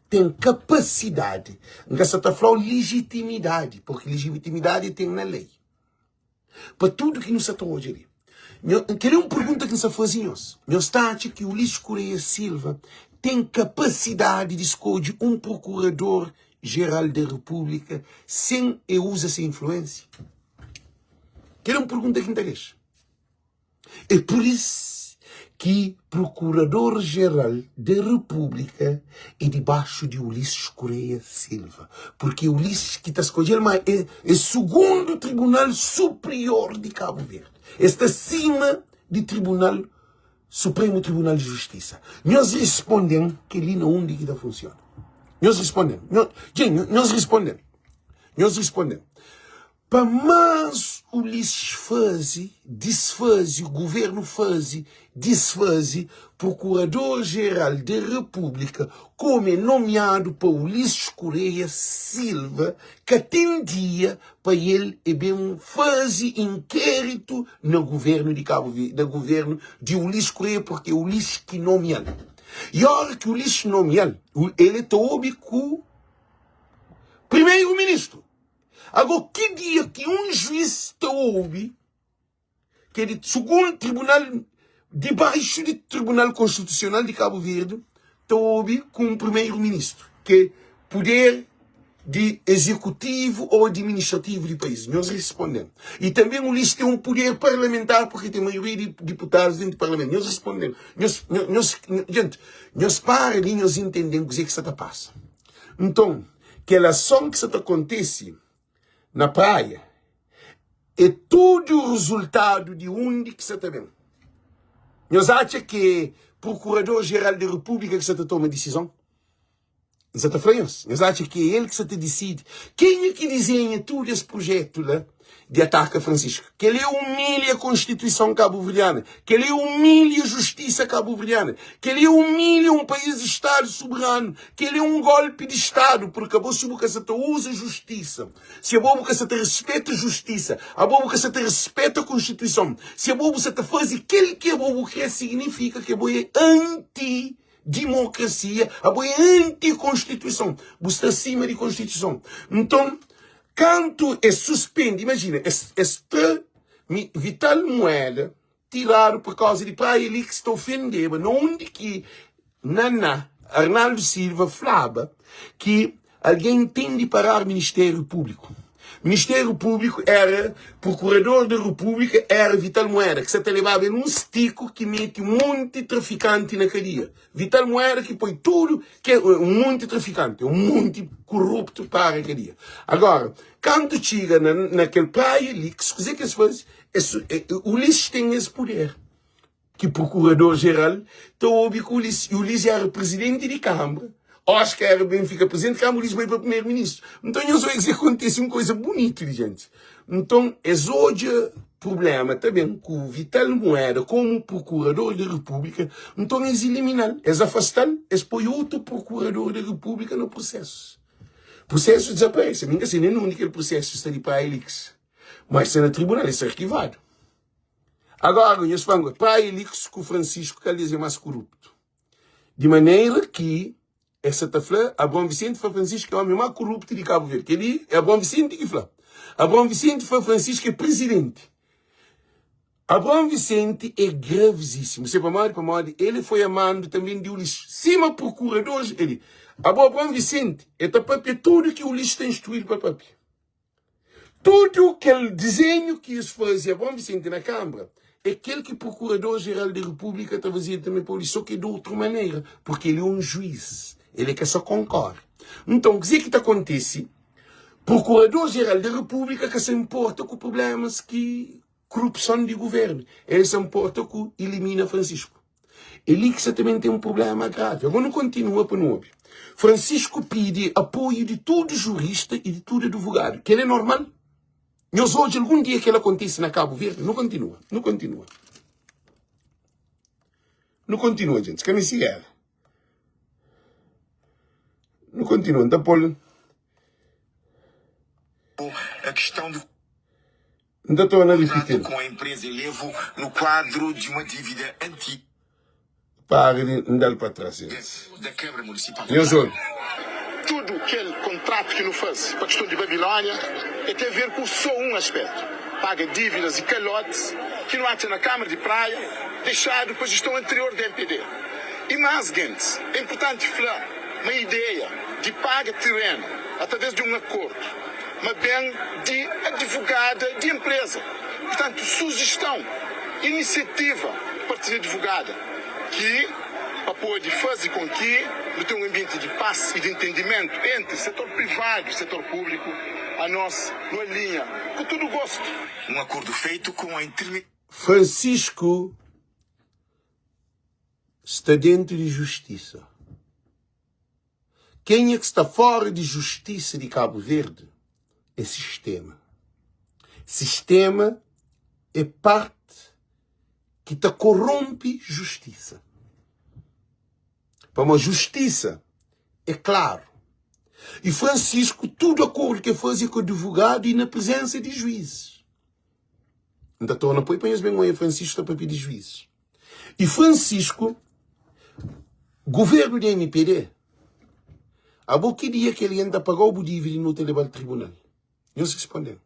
ten kapasidadi, N ka sa ta fla-u lijitimidadi, purki lijitimidadi ten na lei, pa tudu ki nu sa ta odja li. Kel-li é un pergunta ki N sa faze nhos. Nhos ta atxa ki Ulisses Correia Silva ten kapasidadi di skodje un Prokurador Jeral da Repúblika sen e uza se influénsia? Kel-li é un pergunta ki N ta dexa. É pur is ki Prokurador-Jeral da Repúblika é dibaxu di Ulisses Correia Silva, purki é Ulisses ki ta skodje-l, ma é é sugundu Tribunal Superior di Kabu Verdi. É sta sima di Tribunal Supremu Tribunal di Justisa. Nhos risponde-m kel-li na undi ki ta funsiona. Nhos risponde-m. Dja, nhos risponde-m. Nhos risponde-m. Pa más Ulisses faze, disfaze, governu faze, disfaze, Prokurador-Jeral di Repúblika, komu é nomiadu pa Ulisses Correia Silva, ka ten dia pa el e ben faze inkéritu na governu di Kabu Verdi, na governu di Ulisses Correia, purki é Ulisses ki nomia-l. Y óra ki Ulisses nomia-l, el e ta obi ku Primeru-Ministru. Ago ki dia ki un juiz ta obi ki é di sugundu tribunal dibaixu di tribunal konstitusional di Kabu Verdi ta obi ku un primeru ministru ki é puder di ezekutivu ou adiministrativu di país? Nhos risponde-m. I tanbe Ulisses ten un puder parlamentar purki ten maioria di diputadus dentu di parlamentu. Nhos risponde-m. Nhos, nhos, nhos, nhos para li nhos intende-m kuzê ki sa ta pasa. Nton, kel ason ki sa ta kontise na Praia é tudu rezultadu di undi ki sa ta ben. Nhos atxa ki é Prokurador-Jeral di Repúblika ki sa ta toma disizon? N sa ta fla nhos, nhos atxa ki é el ki sa ta disidi? Kenha ki dizenha tudu es prujetu la di ataka Francisco? Kel-li é umilha Konstituison kabuverdiana, kel-li é umilha justisa kabuverdiana, kel-li é umilha un país di Stadu soberanu, kel-li é un golpi di Stadu, purki abo si bu ka sa ta uza justisa, si abo bu ka sa ta rispeta justisa, abo bu ka sa ta rispeta Konstituison, si abo bu sa ta faze kel ki abo bu kre, signifika ki abo é anti dimokrasia, abo é anti Konstituison, bu sta sima di Konstituison. Nton, Kantu es suspende, imajina, es, es tra mi Vital Mueda tiradu pur kauza di Praia li ki sta ofendeba na undi ki Nana Arnaldo Silva flaba ki algen ten di parar Ministériu Públiku. Ministériu Públiku era Prokurador di Repúblika era Vital Mueda ki sa ta lebaba el un stiku ki meti un monti trafikanti na kadia. Vital Moeda ki poi tudu ke un monti trafikanti, un monti kuruptu para kadia. Agora, kantu txiga na, na kel praia li, kuzê ki es faze? Es, Ulisses ten es puder ki prokurador-jeral ta obi ku Ulisses. I Ulisses era prezidenti di kanbra, Oscar era ben fika prezidenti di kanbra, Ulisses bai pa primeru-ministru. Nton, nhos odja ki kontise un koza bunitu di djenti. Nton, es odja prubléma ta ben ku Vital Moeda komu Prokurador di Repúblika, nton es ilimina-l, es afasta-l, es poi otu Prokurador di Repúblika na prusésu. Prusésu dizaparese. Mi N ka se nen undi kel prusésu sta di Praia Lix, mas sta na tribunal, el sta arkivadu. Agora, nhos fla-m, Praia Lix ku Francisco, kal di es é más kuruptu? Di manera ki Es sa ta fla, Abraon Vicente fla Francisco é omi ma kuruptu di Kabu Verdi. Keli é Abraon Vicente ki fla. Abraon Vicente fla Francisco é prizidenti. Abraon Vicente é gravizíssimu. Se pamodi? Pamodi ele foi a mando também di Ulisses. Sima prokurador, ele. Abo Abraão Vicente, e ta papia tudu ki Ulisses ta instruídu pa papia. Tudu kel dizenhu ki es faze Abraão Vicente na Kambra é kel ki Prokurador-Jeral di Repúblika ta fazia tanbe pa Ulisses, só ki di utru manera, porque el é un juiz, el é ka sa konkore. Nton, kuzê ki ta kontise? Prokurador-Jeral di Repúblika ka sa inporta ku prublémas ki korupson di guvernu, el sa nporta ku ilimina Francisco. É li ki sa ta ben ten un prubléma gravi. Agora nu kontinua pa nu obi. Francisco pidi apoiu di tudu jurista i di tudu advogadu. Kel é normal? Nhos odja algun dia kel akontise na Kabu Verdi? Nu kontinua, nu kontinua. Nu kontinua, gentis, ka meste géra. Nu kontinua, N ta pô-l. A questão do N ta torna ripiti-l. com a empresa Elevo no quadro de uma dívida antiga Para di N da-l pa tras, gentis. da Câmara Municipal da Nhos Praia. obi. Tudu kel kontratu ki nu faze pa kiston di Babilónia é ten ver ku sô un aspétu, paga dívidas i kalotis ki nu atxa na Kámara di Praia dexadu pa jeston anterior di mpd. I más, gentis, é inpurtanti fla ma ideia di paga tirenu através di un akordu ma ben di advogada di enpreza. Purtantu, sujistãu, inisiativa parti di advogada ki pa pode faze kon ki nu ten un anbienti di pas i di entendimentu entri setor privadu i setor públiku, anos nu alinha ku tudu gostu. Um acordo feito com a interme. Francisco sta dentu di justisa. Kenha ki sta fora di justisa di Kabu Verdi é sistema. Sistema é parti ki ta koronpi justisa. Pamodi justisa é klaru. I Francisco, tudu akordu ki el faze é ku advogadu i na prizensa di juizis. N ta torna poi pa nhos ben oia Francisco ta papia di juizis. I Francisco, governu di MPD, abo ki dia ki algen ta pagau bu dívida i nu ta lebal tribunal? Nhos responde-m.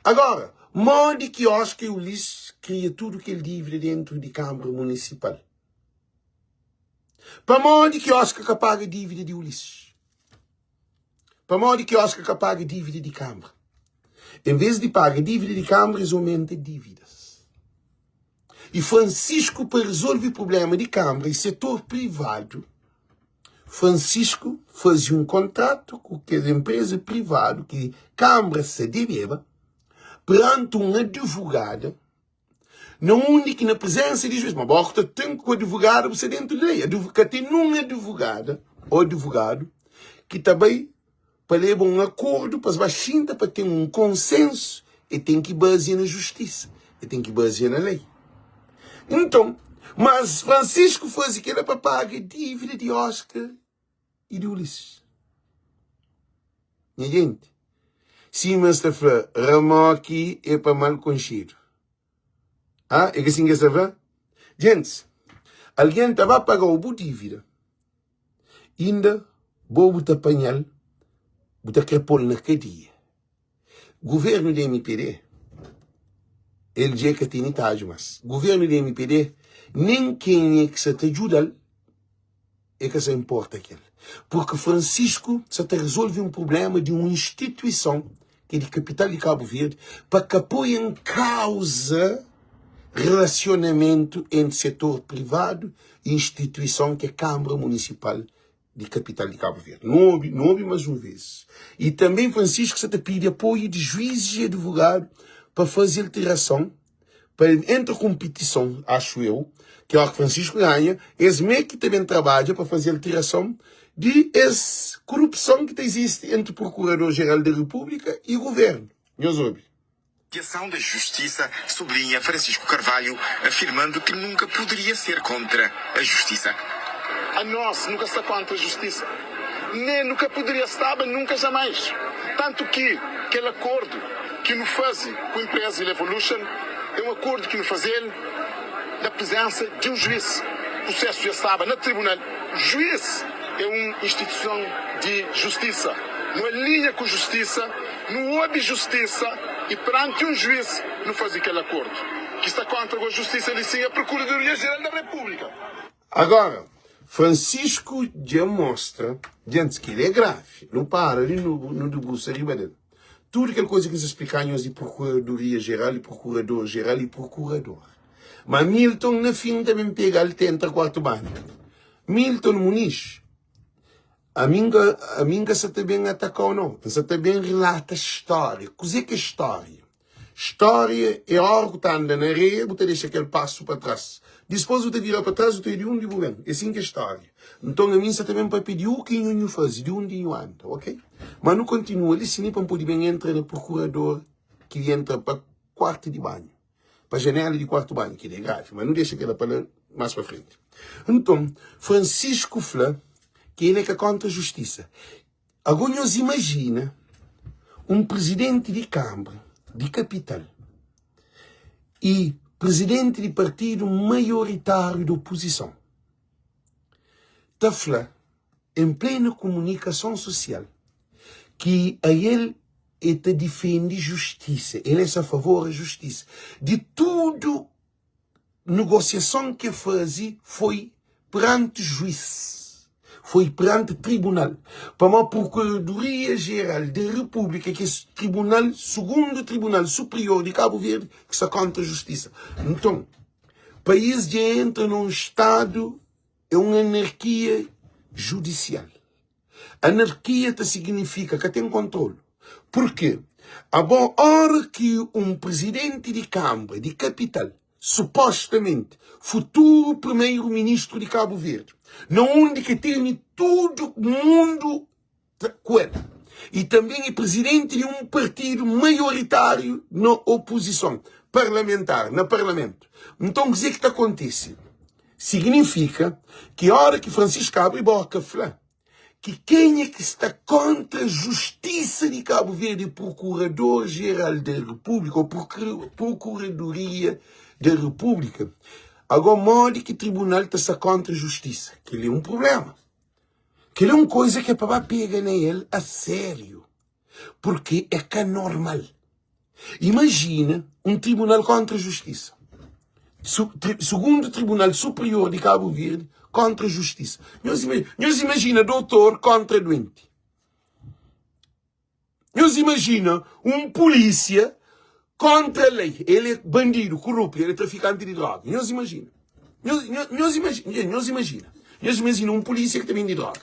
Agora, modi ki Oscar Ulisses kria tudu kel dívida dentru di Kâmara Munisipal? Pamodi ki Oscar ka paga dívida di Ulisses? Pamodi ki Oscar ka paga dívida di Kâmara? En vez di paga dívida di Kâmara, es omenta dívidas. I Francisco pa resolve problema di Kâmara i setor privadu, Francisco faze un kontratu ku kes enpreza privadu ki Kâmara sa debeba peranti un advogada na undi ki na prezensa di juiz, ma bo ku ta ten ku advogada bu sta dentu di lei, ka ten nun advogada o advogadu ki ta bai pa leba un akordu pa es ba xinta pa ten un konsensu, e ten ki bazia na justisa, e ten ki bazia na lei. Nton, mas Francisco faze kela pa paga dívida di Oscar i di Ulisses. Nha jenti, sima es ta fla, ramoki é pa mal konxedu. Ah, é ka sin ki es ta fla? Gentis, algen ta ba paga-u bu dívida, inda bo bu ta panha-l, bu ta kre pô-l na kadia. Guvernu di MPD, el dja ka tene tadju mas. Guvernu di MPD, nen kenha ki sa ta djuda-l, e ka sa inporta kel. Purki Francisco sa ta rezolve un prublema di un instituison ki é di kapital di Kabu Verdi pa ka poi en kauza relasionamentu entri setor privadu i instituison ki é Kanbra Munisipal di kapital di Kabu Verdi. Nu obi, nu obi mas un vez. I tanbe Francisco sa ta pidi apoiu di juizis i advogadu pa faze alterason, pa entra ku un pitison, axu eu, ki óki Francisco ganha, es mê ki ta ben trabadja pa faze alterason di es korupson ki ta izisti entri Prokurador-Jeral di Repúblika i Guvernu. Nhos obi. Ação da Justiça, sublinha Francisco Carvalho, afirmando que nunca poderia ser contra a Justiça. Anos nu ka sta kontra justisa, nen nu ka poderia staba nunka jamais. Tantu ki kel akordu ki nu faze ku empresa Ilevolution é un akordu ki nu faze-l na prizensa di un juiz. Prusesu dja staba na tribunal. Juiz é un instituison di justisa. Nu alinha ku justisa. Nu obi justisa i peranti un juiz nu faze kel akordu. Ki sta kontra go justisa li sin é Prokuradoria Jeral da Repúblika. Agora, Francisco dja mostra djantis kel-li é gravi. Nu para li nu debrusa riba del. Tudu kel koza ki N sta splika nhos di Prokuradoria Jeral i Prokurador Jeral i Prokurador. Ma Milton na fin ta ben pega-l ta entra kuartu banhu. Milton Muniz, ami N ka ami N ka sa ta ben ataka-u nau. N sa ta ben rilata stória. Kuzê ki é stória? Stória é óra ku ta anda na areia, bu ta dexa kel pasu pa tras. Dispôs bu ta vira pa tras, bu ta oia di undi bu ben. É sin ki é stória. Nton, ami N sa ta ben papia di u ki nhu nhu faze, di undi nhu anda, ok? Ma nu kontinua li sini pa N pode ben entra na prokurador ki entra pa kuartu di banhu, pa janéla di kuartu banhu, kel-li é gravi, ma nu dexa kel-la pa la más pa frenti. Nton, Fransisku fla ki el é ka kóntra justisa. Ago nhos imajina un prizidenti di kanbra di kapital i prizidenti di partidu maioritáriu di opozison ta fla en plena kumunikason susial ki ael e ta difende justisa, el es a favor a justisa di tudu Negosiason ki e faze foi peranti juis, foi peranti tribunal, pamodi Prokuradoria Jeral di Repúblika, ki é tribunal, sugundu tribunal superior di Kabu Verdi, ki sta kontra justisa. Nton, país dja entra na un stadu, é un anarkia judisial. Anarkia ta signifika ka ten kontrolu. Purki abo ora ki un prizidenti di kanbra di kapital, supostamenti futuru primeru ministru di Kabu Verdi, na undi ki tene tudu mundu ku el, i tanben e prizidenti di un partidu maioritariu na opozison parlamentar, na parlamentu, nton kuze ki ta kontise? Signifika ki ora ki Francisco abri boka fla ki kenha ki sta kontra justisa di Kabu Verdi é Prokurador Jeral da Repúblika ou Prokuradoria da Repúblika, ago modi ki tribunal ta sta kontra justisa? Kel-li é un prublema. Kel-li é un koza ki é pa ba pega na el a sériu. Porque é ka normal. Imajina un tribunal kontra justisa. Su, tri, segundo Tribunal Superior di Kabu Verdi kontra justisa. Nhos, nhos imajina doutor kontra doente. Nhos imajina un polícia kontra lei. Ele é bandido, corrupto, ele é traficante de droga. Nhos imajina. Nhos, nhos, nhos imajina, nhos imajina. Nhos imajina un polícia ki ta bende droga.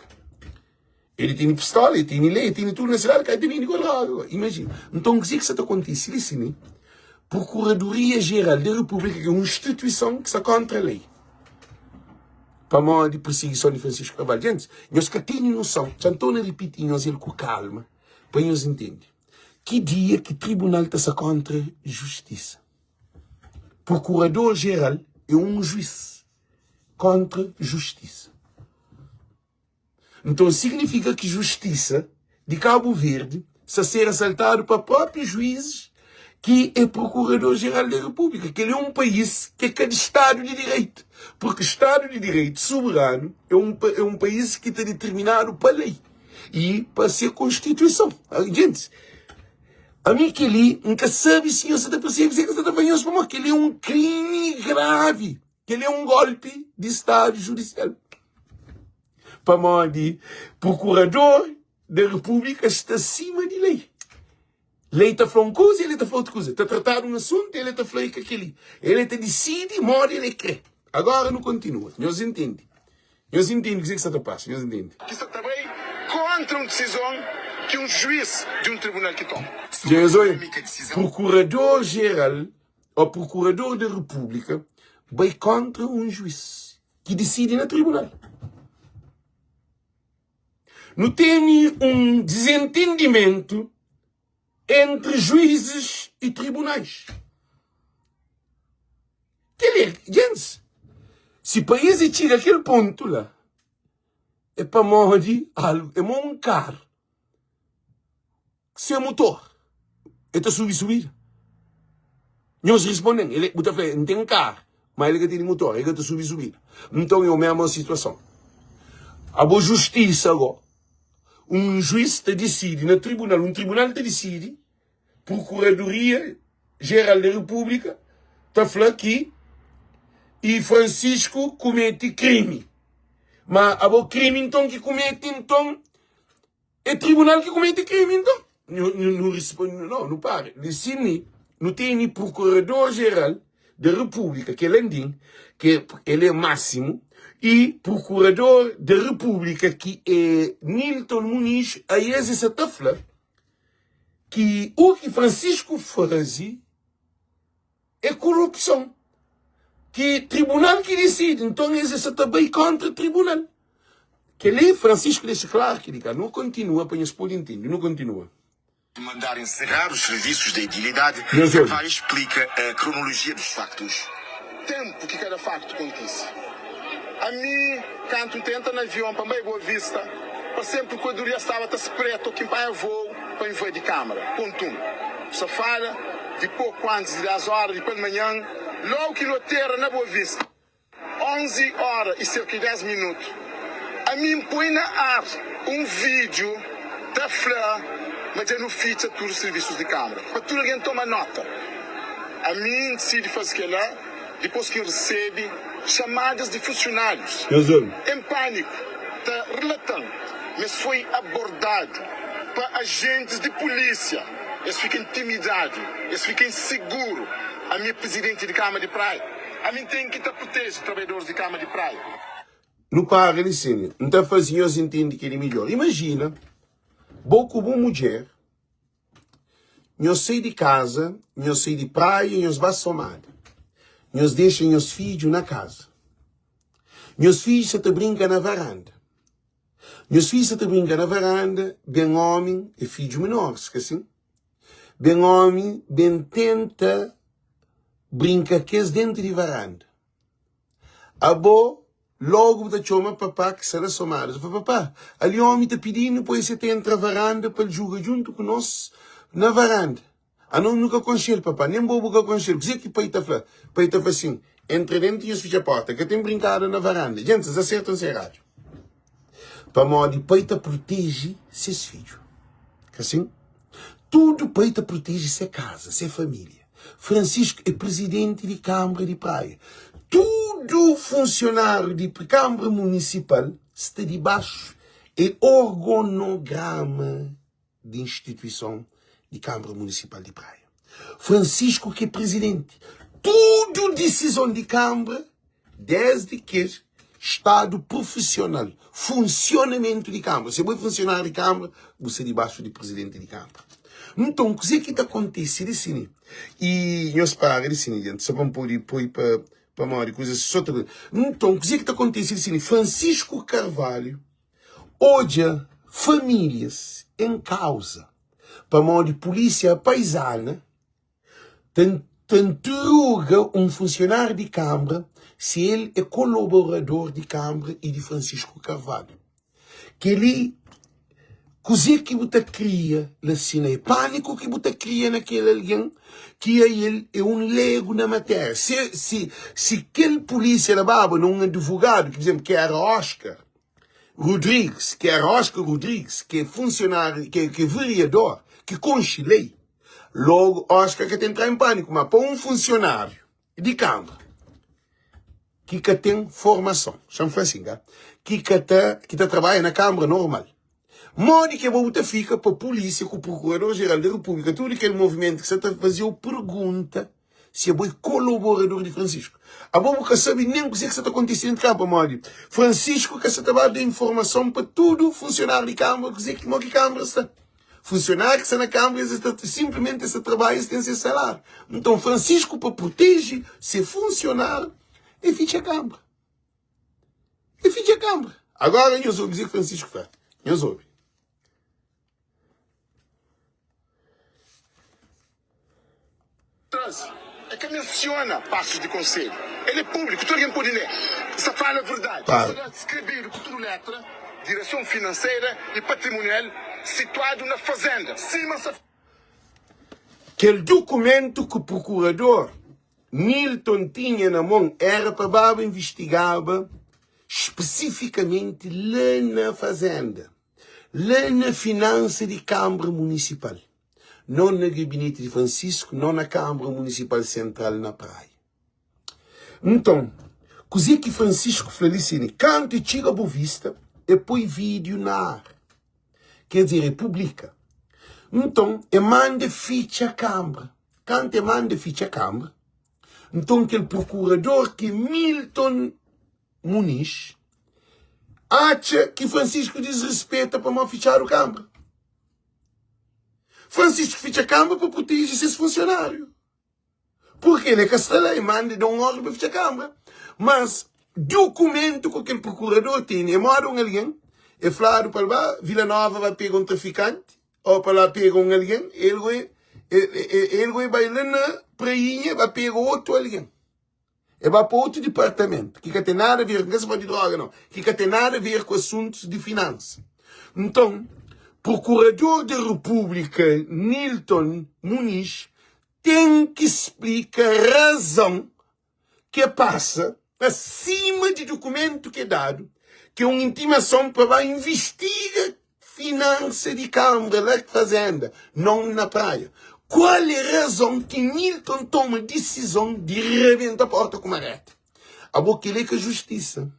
Ele tene pistola, ele tene lei, ele tene tudu na sidadi, ka tene igual droga. Imajina. Nton, kuzê ki sa ta kontise li si Prokuradoria Jeral di Repúblika, ki é un instituison ki sta kontra lei, pamodi pirsigison di Francisco Carvalho. Gentis, nhos ka tene noson. Txa N torna ripiti nhos el ku kalma, pa nhos intende. Ki dia ki tribunal ta sta kontra justisa? Prokurador Jeral é un juiz kontra justisa. Nton, signifika ki justisa di Kabu Verdi sta ser asaltadu pa própi juizes ki é Prokurador-Jeral di Repúblika. Kel-li é un país ki é ka di Stadu di Direitu, purki Stadu di Direitu soberanu é un é un país ki ta diterminadu pa lei y pa se Konstituison. Gentis, ami kel-li N ka sabe si nhos sa ta persebe kuzê ki N sa ta fla nhos, pamodi kel-li é un krimi gravi. Kel-li é un golpi di stadu judisial. Pamodi prokurador da repúblika sta sima di lei. Lei ta fla un kuza, el ta fla otu kuza. Ta tratadu un asuntu, el ta fla i ka kel-li. El ta disidi modi el kre. Agora nu kontinua. Nhos intende? Nhos intende kuzê ki sta ta pasa? Nhos intende? Ki sta ta bai kóntra un disizon ki un juís di un tribunal ki toma. Dja nhos obi? Prokurador-jeral Ó procurador da república bai kontra un juiz ki disidi na tribunal. Nu tene un desentendimentu entri juizes i tribunais. Kel-li, gentis, si país e txiga kel pontu la, é pamodi algu, é mo un karu. Sen mutor, el ta subi subida? Nhos risponde-m, el bu ta fla, N ten karu, ma el ka tene mutor, el ka ta subi subida. Nton, é omesmu situason. Abo justisa go, un juiz ta disidi na tribunal, un tribunal ta disidi, Prokuradoria Jeral di Repúblika ta fla ki i Francisco kumete krimi. Ma abo krimi nton ki kumete nton é tribunal ki kumete krimi nton? Nu, nu, nu responde, no, nu para. Di si ni nu tene procurador geral da República, que é Landim, que ele é máximo, e procurador da República, que é Nilton Muniz, a es sa ta fla ki u ki Francisco faze é korupson ki tribunal ki disidi nton es sa ta bai kontra tribunal kel-li Francisco dexa klaru ki di ka nu kontinua pa nhos pode intende nu kontinua. De mandar encerrar os serviços da edilidade, Nhos obi. Carvalho explica a cronologia dos factos. Ténpu ki kada faktu kontise. Ami, kantu N ta entra na avion pa N bai Boa Vista, pa sen prokuradoria staba ta spreta o ki N panha vou pa invadi Kámara. Pontu 1. Bu sta fala di poku antis di 10 óra di palmanhan, logu ki nu atera na Boa Vista, 11 óra i serka di 10 minutu, ami N poi na ar un vídiu ta fla ma dja nu fitxa tudu sirvisus di Kámara pa tudu algen toma nóta. Ami N disidi faze kel-la dipôs ki N resebe xamadas di funsionárius en pániku ta relata-m ma es foi abordadu pa ajentis di pulísia, es fika intimidadu, es fika inseguru. Ami é prizidenti di Kama di Praia, ami N ten ki ta proteje trabadjadoris di Kama di Praia. Nu para li sin, N ta faze nhos intende kel-li midjór. Imajina bo ku bu mudjer Nhos sai di kaza, nhos sai di praia, nhos ba Somada. Nhos dexa nhos fidju na kaza. Nhos fidju sa ta brinka na varanda. Nhos fidju sa ta brinka na varanda, ben omi, é fidju menor, ka sin? Ben omi ben tenta brinka kes dentu di varanda. Abo, logu bu ta txoma papá ki sta na Somada. Bu ta fla, Papá, ali omi ta pidi-nu pa e seta entra varanda pa el juga djuntu ku nos na varanda. Anos nu ka konxe-l, papá, nen bo bu ka konxe-l. Kuzê ki pai ta fla? Pai ta fla sin, Entra dentu i nhos fitxa porta. Ka ten brinkada na varanda. Djentis, es aserta N sai radiu. Pamodi pai ta proteje ses fidju. Ka sin? Tudu pai ta proteje se kaza, se família. Francisco é prizidenti di Kanbra di Praia. Tudu funsionáriu di Kanbra Munisipal sta dibaxu e orgonograma di instituison di Kanbra Munisipal di Praia. Francisco ki é prizidenti. Tudu disizon di Kanbra Désdi ki stadu prufisional, funsionamentu di Kanbra. Si bo é funsionáriu di Kanbra, bu sta dibaxu di prizidenti di Kanbra. Nton, kuzê ki ta kontise di si li? I nhos para di si li, djenti, sô pa N pode poi pa pamodi kuzas sô ta. Nton, kuzê ki ta kontise di si li? Francisco Carvalho odja famílias en kauza pamodi pulísia paizana ta ta nteroga un funsionáriu di Kanbra si el é kolaborador di Kanbra i di Francisco Carvalho. Kel-li, kuzê ki bu ta kria la si na é pániku ki bu ta kria na kel algen ki ael é un legu na matéria. Si, si, si kel pulísia la baba na un advogadu, ki, pur izénplu, ki éra Oscar Rodrigues, ki éra Oscar Rodrigues, ki é funsionáriu, ki é, ki é vereador, ki konxe lei, Logu, Oscar ka ta entra en pâniku, má pa un funsionáriu di kanbra ki ka ten formason, xa-m fla asin, ka, ki ka ta, ki ta trabadja na kanbra normal, modi ki abo bu ta fika pa pulísia ku Prokurador-Jeral di Repúblika, tudu kel movimentu ki sa ta faze-u pergunta si abo é kolaborador di Francisco? Abo bu ka sabe nen kuzê ki sa ta kontise dentu kanbra, pamodi Francisco ka sa ta ba da informason pa tudu funsionáriu di kanbra kuzê ki, modi ki kanbra sta. Funsionáriu ki sta na Kâmara es ta sinplimenti es ta trabadja es ten ses saláriu. Nton Francisco pa proteje se funsionáriu e fitxa Kâmara. E fitxa Kâmara. Agora nhos obi kuzê ki Francisco fla. Nhos obi. Traze é ka mensiona pasus di konselhu. El é públiku, tudu algen pode lé. Sta fala verdadi. Para. Sta skrebedu ku tudu letra, Direson Finanseira i Patrimonial, situadu na Fazenda, sima sta. Kel dukumentu ku prokurador Nilton tinha na mon éra pa baba investigaba spesifikamenti la na Fazenda, la na finansa di Kanbra Munisipal. non na gabineti di Francisco, non na Kâmara Municipal Central na Praia. Nton, Kuzê ki Francisco fla li sini? Kantu e txiga Bovista, e poi vídiu na ar. Ker dizer, e publika. Nton, e manda fitxa kanbra. Kantu e manda fitxa kanbra, nton kel prokurador ki é Milton Muniz atxa ki Francisco disrispeta pamodi fitxadu kanbra. Francisco fitxa kanbra pa proteje ses funsionáriu. Purki el é ka sta la, e manda da un ordi pa fitxa kanbra. Mas dukumentu ku kel prokurador tene é moda un algen é fladu pa el ba Vila Nova ba pega un trafikanti o pa la pega un algen, el go el go e bai la na Prainha ba pega otu algen. E ba pa otu dipartamentu ki ka ten nada a ver, N ka sta fala di droga nau, ki ka ten nada a ver ku asuntus di finansa. Nton, Prokurador di Repúblika Nilton Muniz ten ki splika razon ki e pasa asima di dukumentu ki e dadu, ki é un intimason pa ba invistiga Finansa di Kambra la fazenda, non na praia. Kual é razon ki Nilton toma disizon di rebenta porta ku mareta? Abo kel é ka justisa.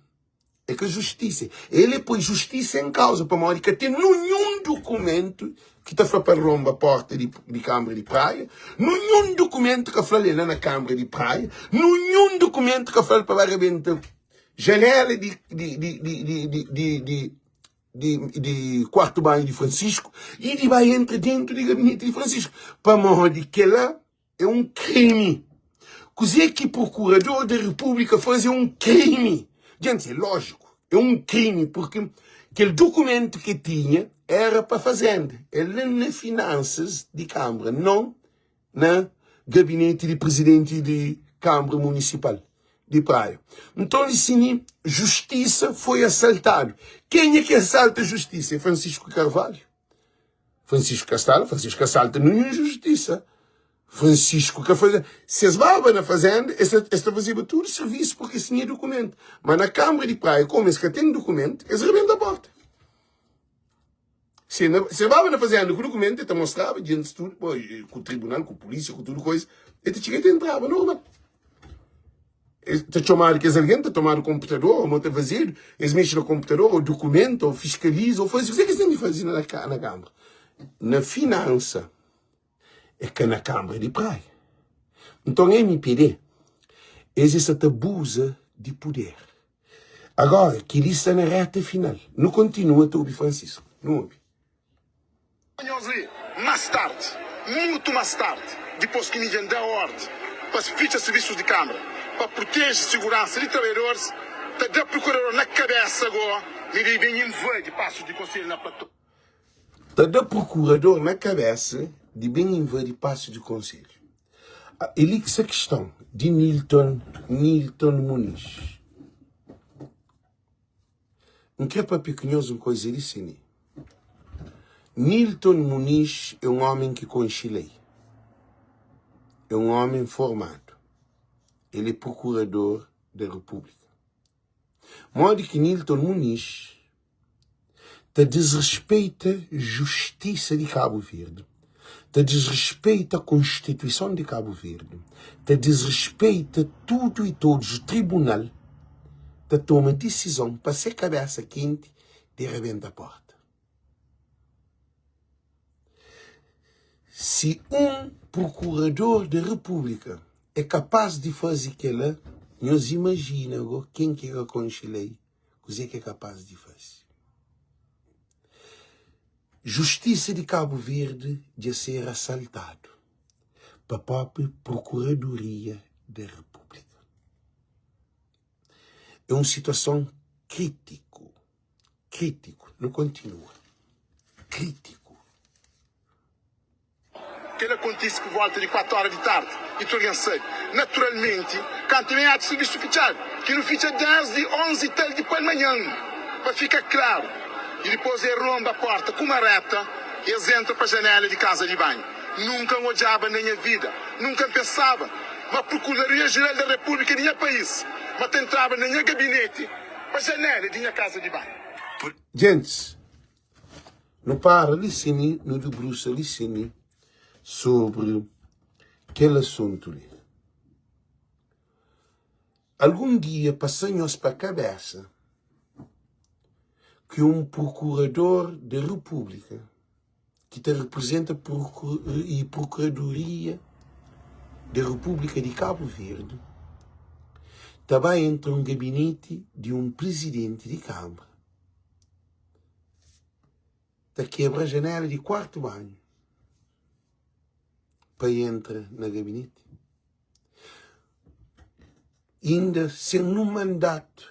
É ka justisa. El é poi justisa en kauza pamodi ka ten nunhun dukumentu ki ta fla pa ronba porta di, di Kambra di Praia, nunhun dukumentu ka fla-l el la na Kambra di Praia, nunhun dukumentu ka fla-l pa ba rebenta janela di, di, di, di, di, di, di, di di, di kuartu banhu di Francisco i di bai entra dentu di gabineti di Francisco. Pamodi kela é un krimi. Kuzê ki Prokurador da Repúblika faze é un krimi. Djenti, é lójiku, é un krimi porque kel dukumentu ki tinha era pa fazenda, é la na finansas di Kambra, non na gabineti di prizidenti di Kanbra Munisipal di Praia. Nton, li sini, justisa foi asaltadu. Kenha ki asalta justisa? É Francisco Carvalho. Francisco ka sta la, Francisco ka asalta ninhun justisa. Francisco ka faze. Se es baba na fazenda, es ta fazeba tudu sirvisu porque es tinha dukumentu. Ma na Kanbra di Praia, komu es ka ten dukumentu, es rebenta porta. Se na, se baba na fazenda ku dukumento, e ta mostraba djentis tudu, bo, ku tribunal, ku polísia, ku tudu koisa, e ta txiga e ta entraba normal. E ta txomadu kes algen, ta tomadu komputador, ou mo ta fazedu, es mexe na komputador, ou dukumento, ou fiskaliza, ou faze kuse ki es ten di faze na, na kambra. Na finansa, é ka na kambra di praia. Nton MPD, es e sa ta abuza di puder. Agora, kel-li sta na reta final. Nu kontinua ta obi Francisco. Nu obi. Nhos li, más tardi, mutu más tardi, dipôs ki mi dja N da órdi pa fitxa sirvisus di Kâmara pa proteje siguransa di trabadjadoris, ta da prokurador na kabésa gó mi debe ben invadi pasus di Konselhu na Platô. Ta da prokurador na kabésa di ben invadi pasus di Konselhu. É li ki sta kiston di Nilton Nilton Muniz. N kre papia ku nhos un koiza li sini. Nilton Muniz é un omen ki konxe lei. É un omen formadu. El é prokurador da Repúblika. Modi ki Nilton Muniz ta disrespeita justisa di Kabu Verdi, ta disrespeita konstituison di Kabu Verdi, ta disrespeita tudu i todos tribunal ta toma disizon pa se kabesa kenti di rebenta porta. Si un prokurador di Repúblika é kapaz di faze kela, nhos imajina go ken ki ka konxe lei kuzê ki é kapaz di faze. Justisa di Kabu Verdi dja ser asaltadu pa propi Prokuradoria da Repúblika. É un situason kritiku, kritiku. Nu kontinua. Kritiku. Kel-la kontise pur volta di 4 óra di tardi i tudu algen sabe. Naturalmenti, kantu ben atxa sirvisu fitxadu, ki nu fitxa désdi 11 i tal di palmanhan, pa fika klaru. I dipôs e ronba pórta ku mareta i es entra pa janéla di kaza di banhu. Nunka N odjaba na nha vida, nunka N pensaba ma Prokuradoria Jeral da Repúblika di nha país ma ta entraba na nha gabineti pa janéla di nha kaza di banhu. Gentis, Nu para li sini, nu dibrusa li sini sobri kel asuntu li. Algun dia pasa nhos pa kabésa ki un prokurador di Repúblika ki ta reprizenta Prokuradoria di Repúblika di Kabu Verdi ta ba entra un gabineti di un prizidenti di Kanbra ta kebra janéla di kuartu banhu pa entra na gabineti? Inda sen nun mandatu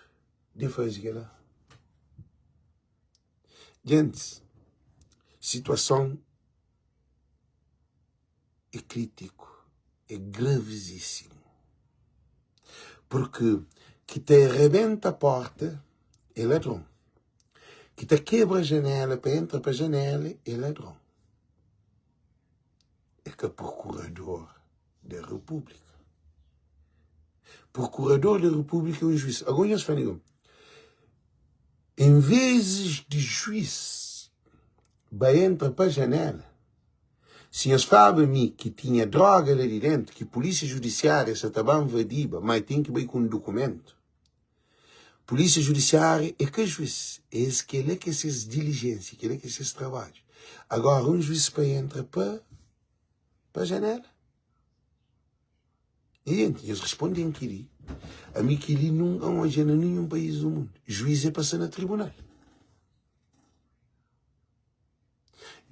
di faze kel-la. Gentis, situason é krítiku, é gravizísimu. Purki ki ta rebenta pórta é ladron, ki ta kebra janéla pa entra pa janéla é ladron. É ka prokurador da Repúblika. Prokurador da Repúblika é un juiz. Agora nhos fla mi, en vezes di juiz ba entra pa janela, si nhos flaba mi ki tinha droga la di dentu, ki polísia judisiária sa ta ba nvadiba, ma e ten ki bai ku un dukumentu, Polísia judisiária é ka juiz, es kel-la ki é ses dilijénsia, kel-la ki é ses trabadju. Agora, un juiz pa entra pa pa janéla? Nha jenti, nhos responde-m kel-li. Ami kel-li nunka N odja na ninhun país du mundu. Juiz é pa sta na tribunal.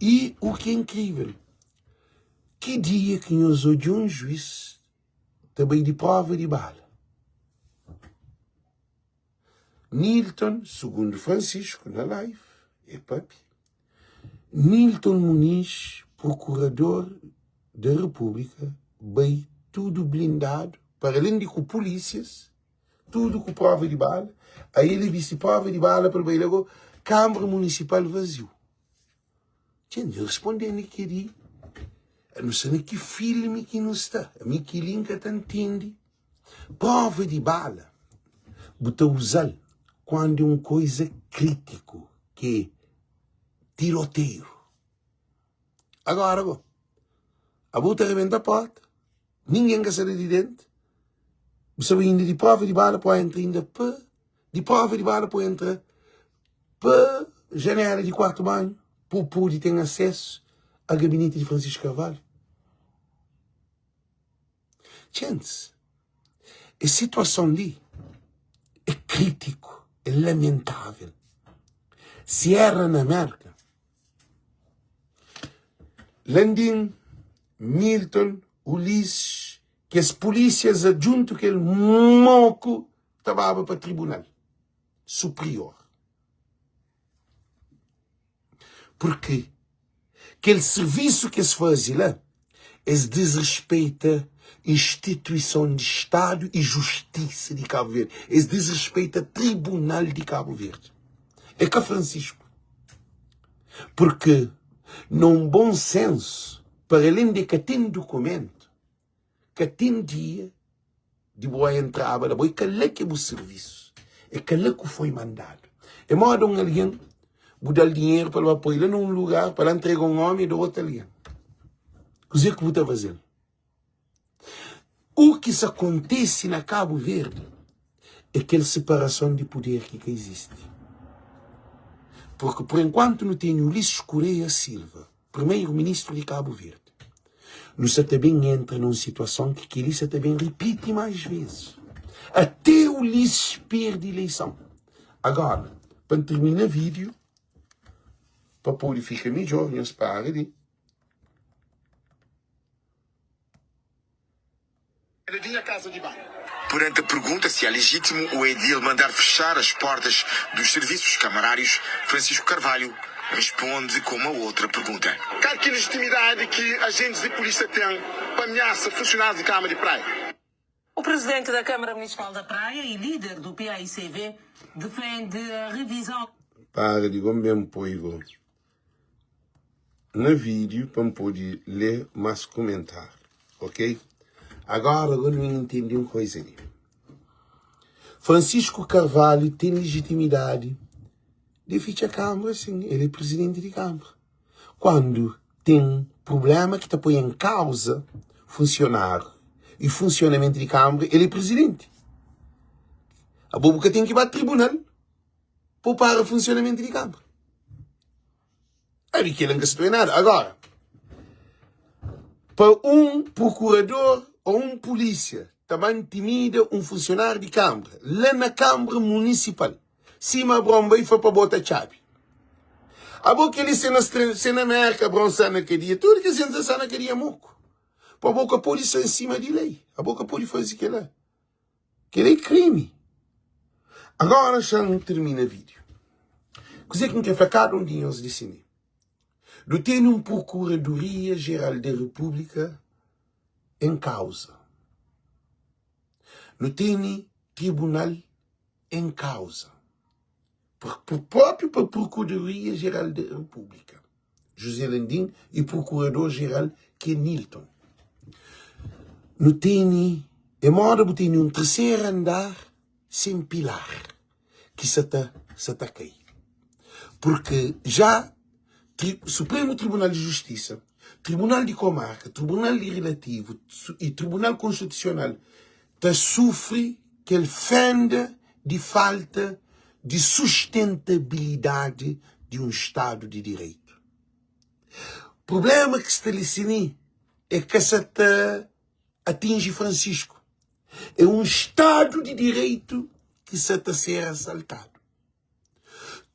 I u ki é inkrível, ki dia ki nhos odja un juiz ta bai di prova di bala. Nilton, sugundu Francisco, na live, e papia. Nilton Muniz, procurador da República, bai tudu blindadu, para além di ku polícias, tudu ku prova di bala. Aí ele bisti prova di bala pa el bai la go, Câmara Municipal vaziu. Txê, responde-m kel-li. Nu sta na ki filmi ki nu sta? Ami kel-li N ka ta ntende. Prova di bala, bu ta uza-l kandu é un koiza krítiku, ki é tiroteiu. Agora bo, abo ta rebenta porta, ningen ka sta la di dentu, bu sta bai inda di prova di bala pa entra inda pa di prova di bala pa entra pa janela di kuartu banhu pa bu pode ten asesu a gabineti di Francisco Carvalho. Gentis, es situason li é kritiku, é lamentavel. Si era na Merka, Landim, Milton, Ulisses, kes polísias adjuntu kel moku ta baba pa tribunal superior. Purki kel sirvisu ki es faze la, es disrespeita instituison di Stadu i justisa di Kabu Verdi. Es disrespeita tribunal di Kabu Verdi. É ka Francisco. Purki, na un bon sensu, para alén di ka ten dukumentu, Ka ten dia di bo entraba la bo, é ka la ki é bu sirvisu, é ka la ku foi mandadu. É moda un algen bu da-l dinheru pa el ba poi la na un lugar pa la ntrega un omi e da otu algen. Kuzê ki bu ta faze-l? U ki sa kontise na Kabu Verdi é kel siparason di puder ki ka izisti. Purki pur enkuantu nu tene Ulisses Correia Silva, Primeiro Ministro di Cabo Verde, nu sa ta ben entra na un situason ki kel-li sa ta ben ripiti mais vezes, até Ulisses perde ileison. Agora, pa N termina vídeo, pa pode fika midjor, nhos para di. Perante a pergunta se é legítimo o edil mandar fechar as portas dos serviços camarários, Francisco Carvalho responde com uma outra pergunta. Kal ki legitimidadi ki ajentis di pulisia ten pa amiasa funsionárius di Kama di Praia? O presidente da Câmara Municipal da Praia e líder do PAICV defende a revisão. Para di go ben poi go na vídeo pa N pode lê más kumentáriu, ok? Agora go nu intende un koiza li. Francisco Carvalho ten legitimidadi di fitxa Kâmara, sin, el é prizidenti di Kâmara. Kuandu ten prubléma ki ta poi en kauza funsionáriu y funsionamentu di Kâmara, el é prizidenti. Abo bu ka ten ki ba tribunal pa bu para funsionamentu di kanbra. Abi kila N ka sta obi nada. Agora, pa un prokurador o un pulisia ta ba ntimida un funsionariu di kanbra la na kanbra munisipal, sima Abron bai fla pa bota txabi. Abo keli se na se na Merka Abron sta na kadia, tudu kes jenti sta na kadia moku. Pa bo ka podi sta nsima di lei, abo ka podi fazi kila. Kel-li é krimi. Agora xa-m tirmina vídiu. Kuzê ki N krê fla kada un di nhos di si mi? Du tene un Prokuradoria Jeral di Repúblika en kauza. Nu tene tribunal en kauza. Própi pa Prokuradoria Jeral di Repúblika. José Landim e Procurador Geral ki é Nilton. Nu tene, é moda bu tene un terceiro andar sem pilar ki sa ta sa ta kai. Porque já tri, Supremo Tribunal de Justiça, Tribunal de Comarca, Tribunal de Relativo e Tribunal Constitucional ta sufri kel fenda di falta di sustentabilidadi di un Stadu di Direitu. Prubléma ki sta li si mi é ka sa ta atinji Francisco, é un Stadu di Direitu ki sa ta ser asaltadu.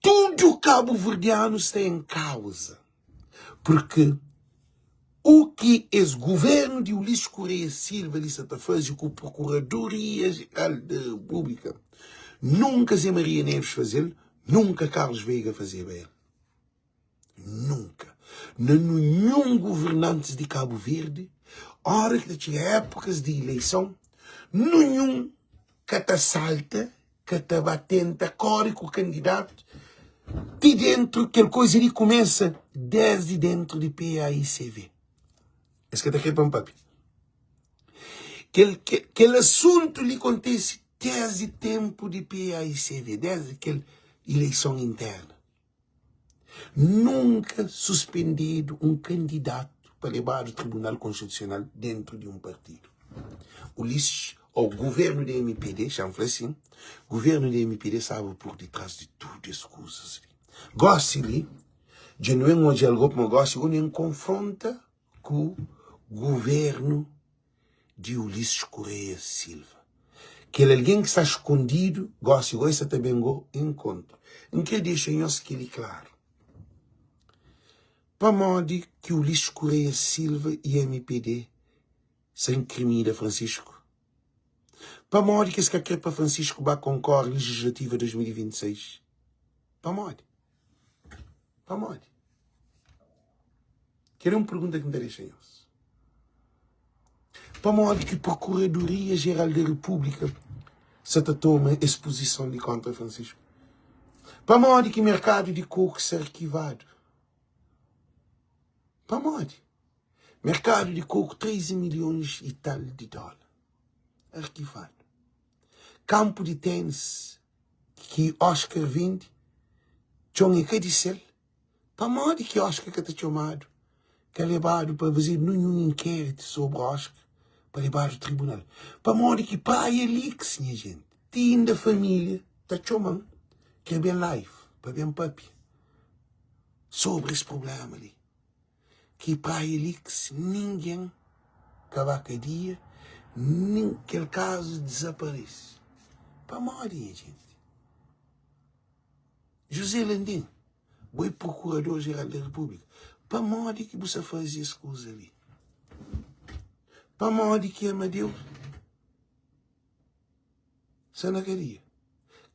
Tudu kabuverdianu sta en kauza, purki u ki es guvernu di Ulisses Correia Silva li sa ta faze ku Prokuradoria Jeral da Repúblika, nunka Zé Maria Neves faze-l, nunka Carlos Veiga fazeba el. Nunka. Na ninhun governantis di Kabu Verdi, ora ki ta txiga épukas di ileison, ninhun ka ta salta, ka ta ba tenta kóre ku kandidatu ti dentru. Kel koza li kumesa desdi dentru di PAICV. Es ka ta kre pa N papia. Kel, kel, kel asuntu li kontise desdi tenpu di PAICV, desdi kel ileison interna. Nunka suspendedu un kandidatu pa lebadu Tribunal Konstitusional dentu di un partidu. Ulisses, ou guvernu di mpd, xa-m fla sin, guvernu di mpd staba pur ditras di tudu es kuzas li. Gosi li, dja nu en odja algo, pamodi gosi go nu en konfronta ku guvernu di Ulisses Correia Silva. Kel algen ki sta skondidu, gosi go e sa ta ben go enkontra. N kre dexa nhos keli klaru. Pamodi ki Ulisses Correia Silva i mpd sa inkrimida Francisco? Pamodi ki es ka kre pa Francisco ba konkore legislativa 2026? Pamodi? Pamodi? Kel é un pergunta ki N ta dexa nhos. Pamodi ki Prokuradoria Jeral di Repúblika sa ta toma es puzison li kontra Francisco? Pamodi ki merkadu di koku sta arkivadu? Pamodi? Merkadu di koku 13 milhons i tal di dóla arkivadu. Kanpu di ténis ki Oscar vende, txon é ka di sel. Pamodi ki Oscar ka ta txomadu, ka lebadu pa fazedu ninhun inkéritu sobri Oscar pa lebadu tribunal? Pamodi ki Praia Leaks, nha jenti, ti inda família ta txoma-m kre ben live pa ben papia sobri es prublema li? Ki Praia Leaks ningen ka ba kadia, nin kel kazu dizaparese. Pamodi, nha jenti? José Landim, bo é Procurador Geral da República. Pamodi ki bu sa faze es kuza li? Pamodi ki Amadeu sa na kadia?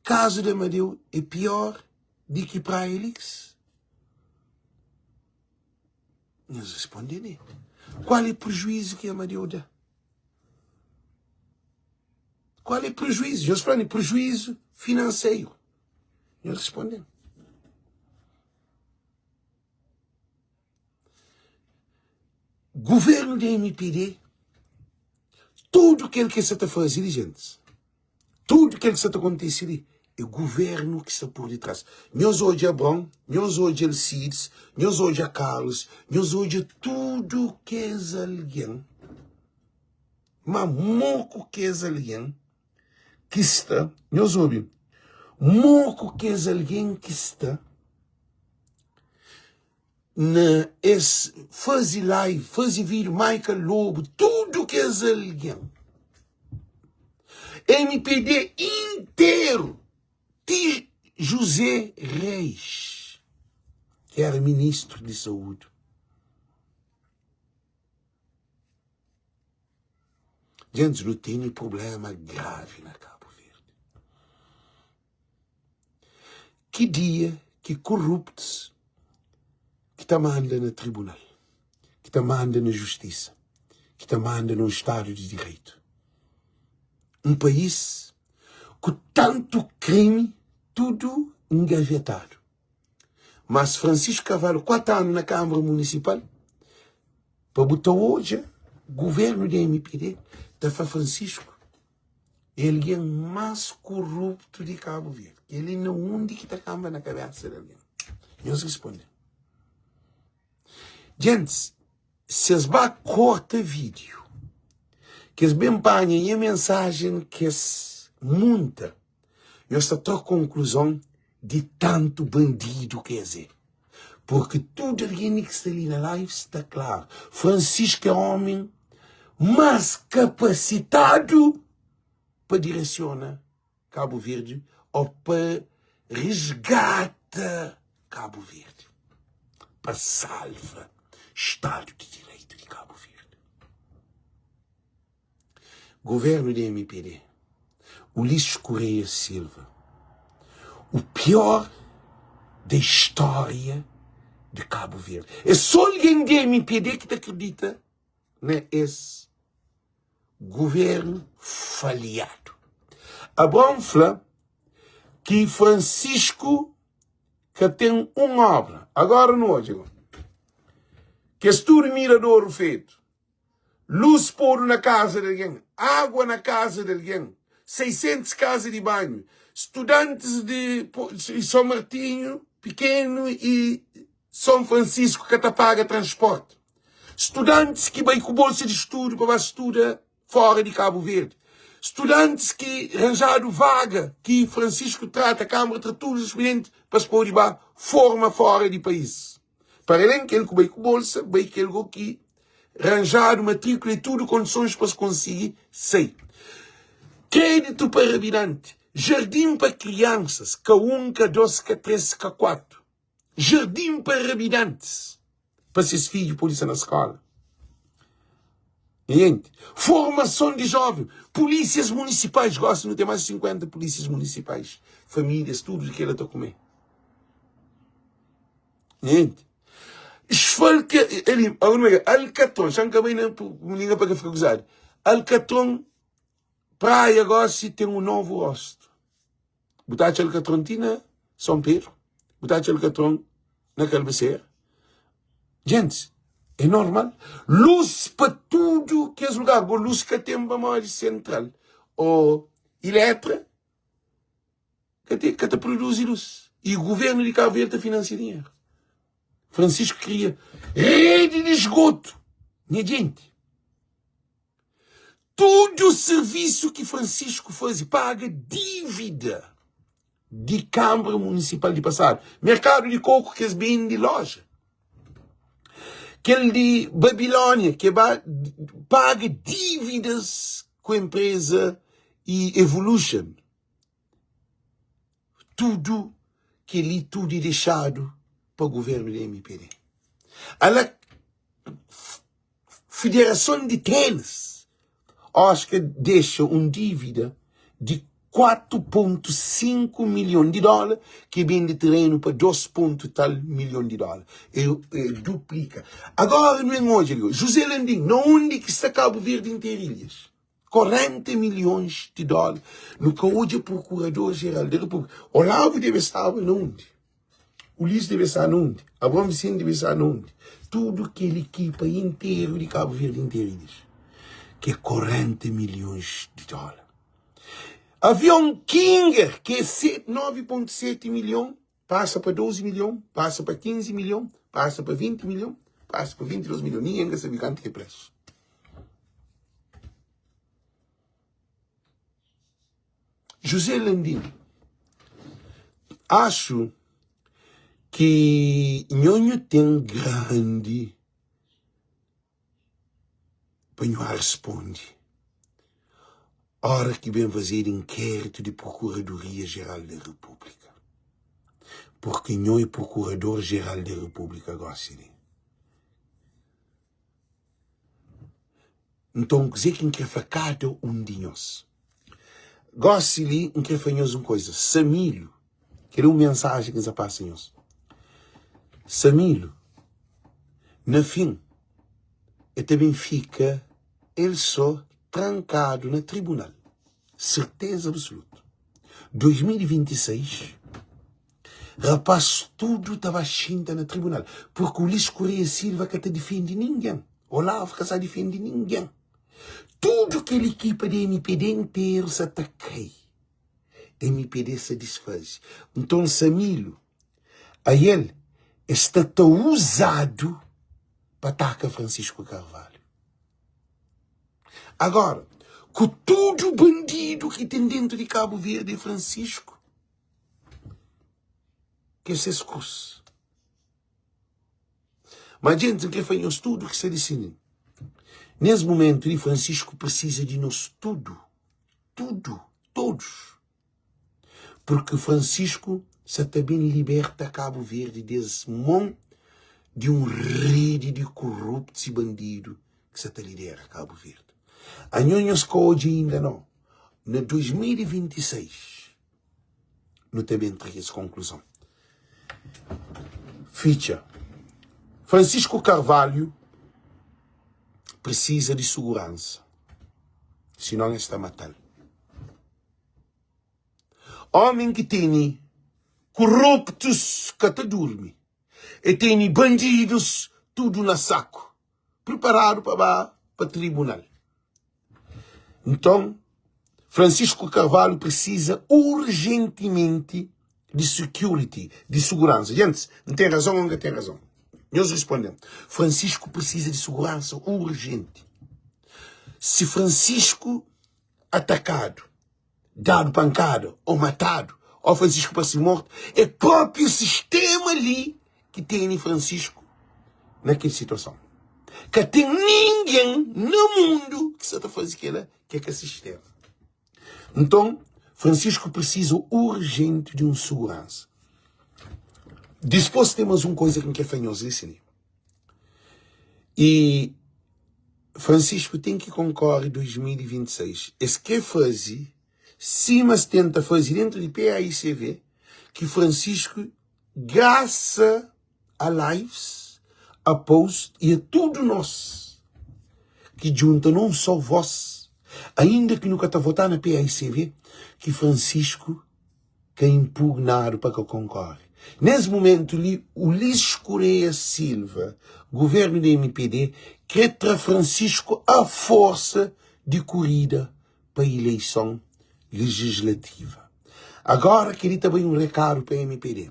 Kazu di Amadeu é pior di ki Praia Leaks? Nhos responde-me. Qual é prejuízo ki Amadeu da? Qual é prejuízo? Nhos fla-me prejuízo financeiro. Nhos responde-m. Governo di MPD, tudo kel ki sa ta faze li, gentis, tudo kel ki sa ta kontise li, é governo ki sta por detrás. Nhos odja Abrão, nhos odja Alcides, nhos odja Carlos, nhos odja tudo kes algen, ma moku kes algen. ki sta, nhos obi, mo ku kes algen ki sta na es faze live, faze vídeo, Michael Lobo, tudo kes algen, MPD interu, ti José Reis, ki era ministru di saúde. Gentis, nu tene problema gravi na Cabo Verde. Ki dia ki koruptus ki ta manda na tribunal, ki ta manda na justisa, ki ta manda na un stadu di direitu? Un país ku tantu krimi, tudu engavetadu. Mas Francisco Carvalho, 4 anu na Câmara Municipal, pa bu ta odja governo di MPD ta fla Francisco é algen más koruptu di Cabo Verde. Kel-li na undi ki ta kanba na kabésa di algen? Nhos responde. Gentis, si es ba korta vídeo, ki es ben panha nha mensajen ki es munta, nhos ta tra konkluzon di tantu bandidu ki es é. Porque tudu algen ki sta li na live sta klaru. Francisco é omi mas kapasitadu pa diresiona Cabo Verde ou pa resgata Cabo Verde, pa salva Estado de Direito de Cabo Verde. Governo di MPD, Ulisses Correia Silva, o pior da história de Cabo Verde. É só alguém de MPD que ta acredita na es governo falhado. Abraão fla que Francisco ka tem um obra. Agora nu odja kes tudo miradouro feito. Lus podu na kaza di algen, água na kaza di algen, 600 kaza di banhu, studantis di São Martinho Pikenu i São Francisco ka ta paga transporti, studantis ki bai ku bolsa di studu pa ba studa fora di Kabu Verdi, studantis ki ranjadu vaga ki Francisco trata, Kâmara tra tudu expedienti pa es podi ba forma fora di país. Para alén kel ku bai ku bolsa, bai kel go ki ranjadu matrikula i tudu kondisons pa es konsigi sai. Kreditu pa rabidanti, jardin pa kriansas, ka un, ka dos, ka tres, ka kuatu. Jardin pa rabidantis, pa ses fidju pode sta na skola. Gente, formason di joven, polísias munisipais, gosi nu ten mas di 50 polísias munisipais, famílias, tudu kila ta kume. Gente, esfalka, ali, Alcatron, xa nka bai na ninga pa ka fika gozadu. Alcatron, praia gosi ten un novu rostu. Bu ta atxa Alcatron ti na São Pedro, bu ta atxa Alcatron na Calbacera. Gente, é normal. Luz pa tudu kes lugar. Bo luz ka ten pamodi sentral o Eletra ka te, ka ta produzi luz. E governo di Cabo Verde ta financia dinheiro. Francisco kria rede de esgoto. Nha gente, tudo serviço que Francisco faze paga dívida di Câmara Municipal di passado. Mercado di coco que es bende loja. Kel di Babilónia que ba paga dívidas com empresa e Evolution. Tudu kel-li tudu é dexadu pa governu di mpd. Ala Federason di Tenis Oscar dexa un dívida di 4.5 milhon di dóla ki bende terenu pa 2 pontu tal milhon di dóla. E, e duplika. Agora nu en odja li, José Landim, na undi ki sta Cabo Verde interilhas? 40 milhões de dólares. Nu ka odja Procurador-Geral da República. Olavo debe staba na undi? Ulisses debe sta na undi? Abraão Vicente debe sta na undi? Tudo kel equipa inteiro de Cabo Verde inteiro diz que é 40 milhões de dólares. Avião Kinger, que é 9,7 milhão, passa para 12 milhão, passa para 15 milhão, passa para 20 milhão, passa para 22 milhão. Ninguém sabe quanto que é preço. José Landim, Acho ki nho nhu ten grandi pa nhu responde ora ki ben fazedu inkéritu di Prokuradoria Jeral di Repúblika. Purki nho é Prokurador Jeral di Repúblika gosi li. Nton, kuzê ki N krê fla kada un di nhos? Gósi li, N krê fla nhos un kuza. Samilu, kel-li é un mensajen ki N sta pasa nhos. Samilu, na fin, el ta ben fika el sô trankadu na tribunal. Serteza absolutu. 2026. Rapaz tudo ta ba xinta na tribunal porque Ulisses Correia Silva ka ta difende ninguém Olavo ka sa difende ninguém tudo kel equipa de MPD inteiro sa ta kai MPD sa desfaze nton Samilo a el es sta ta uzado pa ataka Francisco Carvalho agora ku tudo bandido ki ten dentro de Cabo Verde Francisco Ke ses krus. Ma djenti, N kre fla nhos tudu ki sta disini. Nes mumentu li, Francisco presiza di nos tudu. Tudu. Todos. Porque Francisco sa ta ben liberta Cabo Verde des mon di un redi di korruptus i bandidu ki sa ta lidera Cabo Verde. Anho nhos ka odja inda no. Na 2026. Nu ta ben tra es konkluzon. Fitxa. Francisco Carvalho presiza di suguransa, sinon es ta matal. Omi ki tene koruptus ka ta durmi, e tene bandidus tudu na saku, priparadu pa ba pa tribunal. Nton, Francisco Carvalho precisa urgentemente di security, di segurança. Gentis, N ten razon ou N ka ten razon? Nhos responde-m. Francisco precisa di segurança urgente. Si Francisco atakadu, dadu pankada ô matadu, ô Francisco parse mortu, é própriu sistema li ki tene Francisco na kel situason. Ka ten ningen na mundu ki sa ta faze kela ki é ka sistema. Nton, Francisco presiza urjenti di un suguransa. Dispôs ten más un koza ki N kre fla nhos li, si li. I Francisco ten ki konkore 2026. Es kre faze sima es tenta faze dentru di PAICV, ki Francisco, grasa a lives, a post i a tudu nos ki djunta na un so vos, ainda ki nu ka ta vota na PAICV, ki Francisco ka impugnadu pa ka konkore. Nes mumentu li, Ulisses Correia Silva, guvernu di mpd, kre tra Francisco a forsa di kurida pa ileison legislativa. Agora keli ta bai un rekadu pa mpd.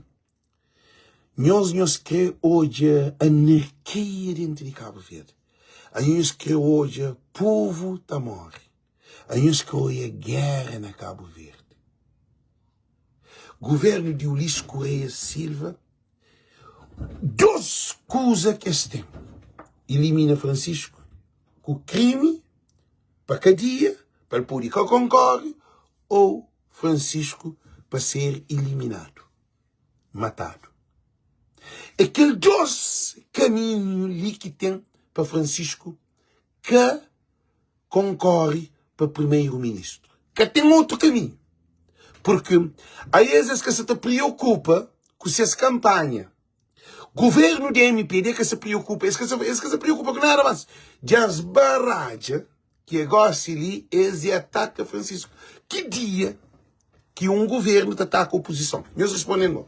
Nhos nhos kre odja anarkia dentu di Cabo Verde. Anhos kre odja povu ta more. Anhos kre oia gera na Cabo Verde. Governo di Ulisses Correia Silva, dos kuza ki es ten, ilimina Francisco ku krimi pa kadia, pa el pode ka konkore, ou Francisco pa ser iliminadu, matadu. É kel dos kaminhu li ki ten pa Francisco ka konkore pa primeiro ministro. Ka ten otu kaminhu. Porque a es es ka sa ta preokupa ku ses kampanha. Governo di MPD ka sa preokupa, es ka sa, es ka sa preokupa ku nada mas. Dja es baradja ki é gosi li es e ataka Francisco. Ki dia ki un governo ta ataka oposison? Nhos responden go.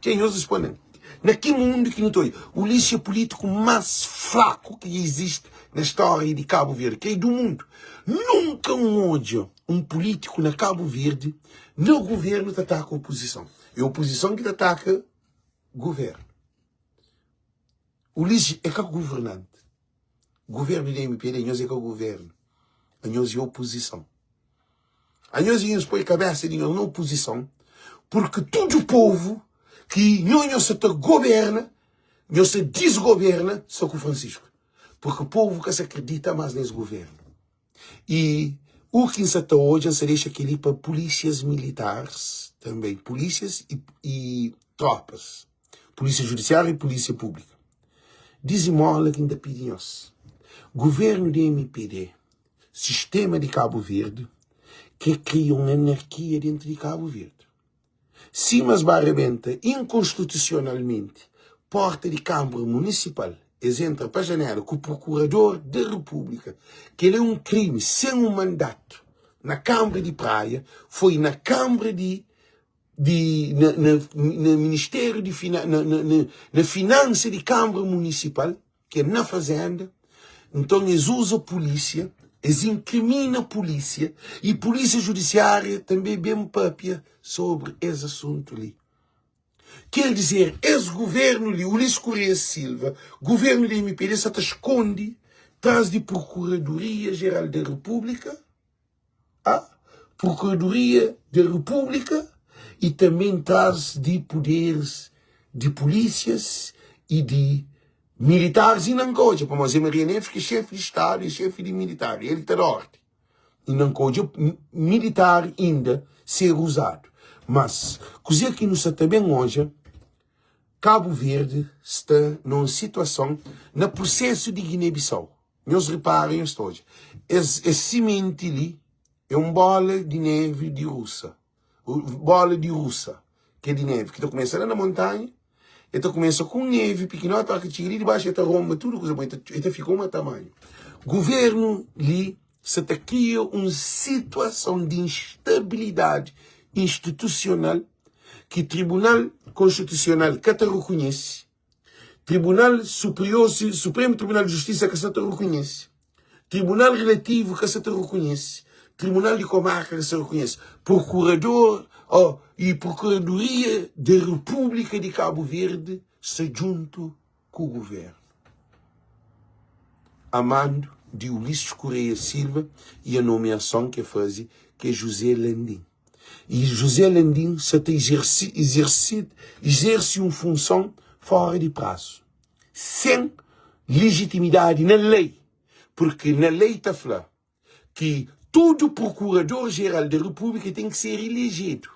Txê, nhos responden. Na ki mundu ki nu ta odja? Ulisses é pulítiku más fraku ki dja izisti na stória di Kabu Verdi, kre du mundu. Nunka N odja un pulítiku na Kabu Verdi, na governu, ta ataka opozison. É opozison ki ta ataka governu. Ulisses é ka governanti. Governu di MPD, nhos é ka governu. Anhos é opozison. Anhos i nhos poi kabesa di nhos na opozison, purki tudu povu ki nho nhos sa ta goberna, nhos sa disgoberna sta ku Francisco. Purki povu ka sa kridita mas nes governu. I u ki N sa ta odja, N sa dexa kel-li pa pulísias militaris tanbe, pulísias i, i tropas, pulísia judisiáriu i pulísia públika. Dizimóla ki N ta pidi nhos, Guvernu di mpd, sistema di Kabu Verdi, kre kria un anarkia dentu di Kabu Verdi. Sima es ba rebenta inkonstitusionalmenti porta di Kanbra Munisipal, es entra pa janela ku Prokurador da Repúblika. Kel é un krimi sen un mandatu na Kanbra di Praia, foi na Kanbra di di na na na Ministériu di na na na Finansa di Kanbra Munisipal. ki é na fazenda, nton es uza pulísia, es inkrimina pulísia i pulísia judisiária tanbê ben pâpia sobri es asuntu li. Ker dizer, es guvernu li, Ulisses Correia Silva, guvernu di mpd sa ta skonde tras di Prokuradoria Jeral da Repúblika, a Procuradoria da República e também traz de poderes de polícias e de militares e não ka odja pamodi Zé Maria Neves ki é chefe de Estado e chefe de militar ele ta da orde e não ka odja militar inda ser usado mas kuzê ki nu sa ta ben odja Cabo Verde sta num situason na prosesu di Guiné-Bissau Nhos ripara, nhos ta odja. Es, es simenti li é un bola di nevi di rusa. Bola di rusa, ki é di nevi, ki ta kumesa la na montanha, el ta kumesa ku un nevi pikinoti, ora ki txiga li dibaxu el ta ronba tudu kuza, el ta, el ta fika uma tamanhu. Guvernu li sa ta kria un situason di instabilidadi institusional ki Tribunal Konstitusional ka ta rekonhese, Tribunal Superior, Supremo Tribunal de Justiça ka sa ta rekonhese, Tribunal Relativo ka sa ta rekonhese, Tribunal di Komarka ka sa rekonhese, Prokurador oh, e Prokuradoria da Repúblika di Kabu Verdi sta djuntu ku Guvernu. A mando di Ulisses Correia Silva e a nomeason ke faze ke José Landim. I José Landim sa ta izersi, izersi, izersi un funson fora di prazu, sen lijitimidadi na lei, purki na lei ta fla ki tudu Prokurador-Jeral di Repúblika ten ki ser ilejedu.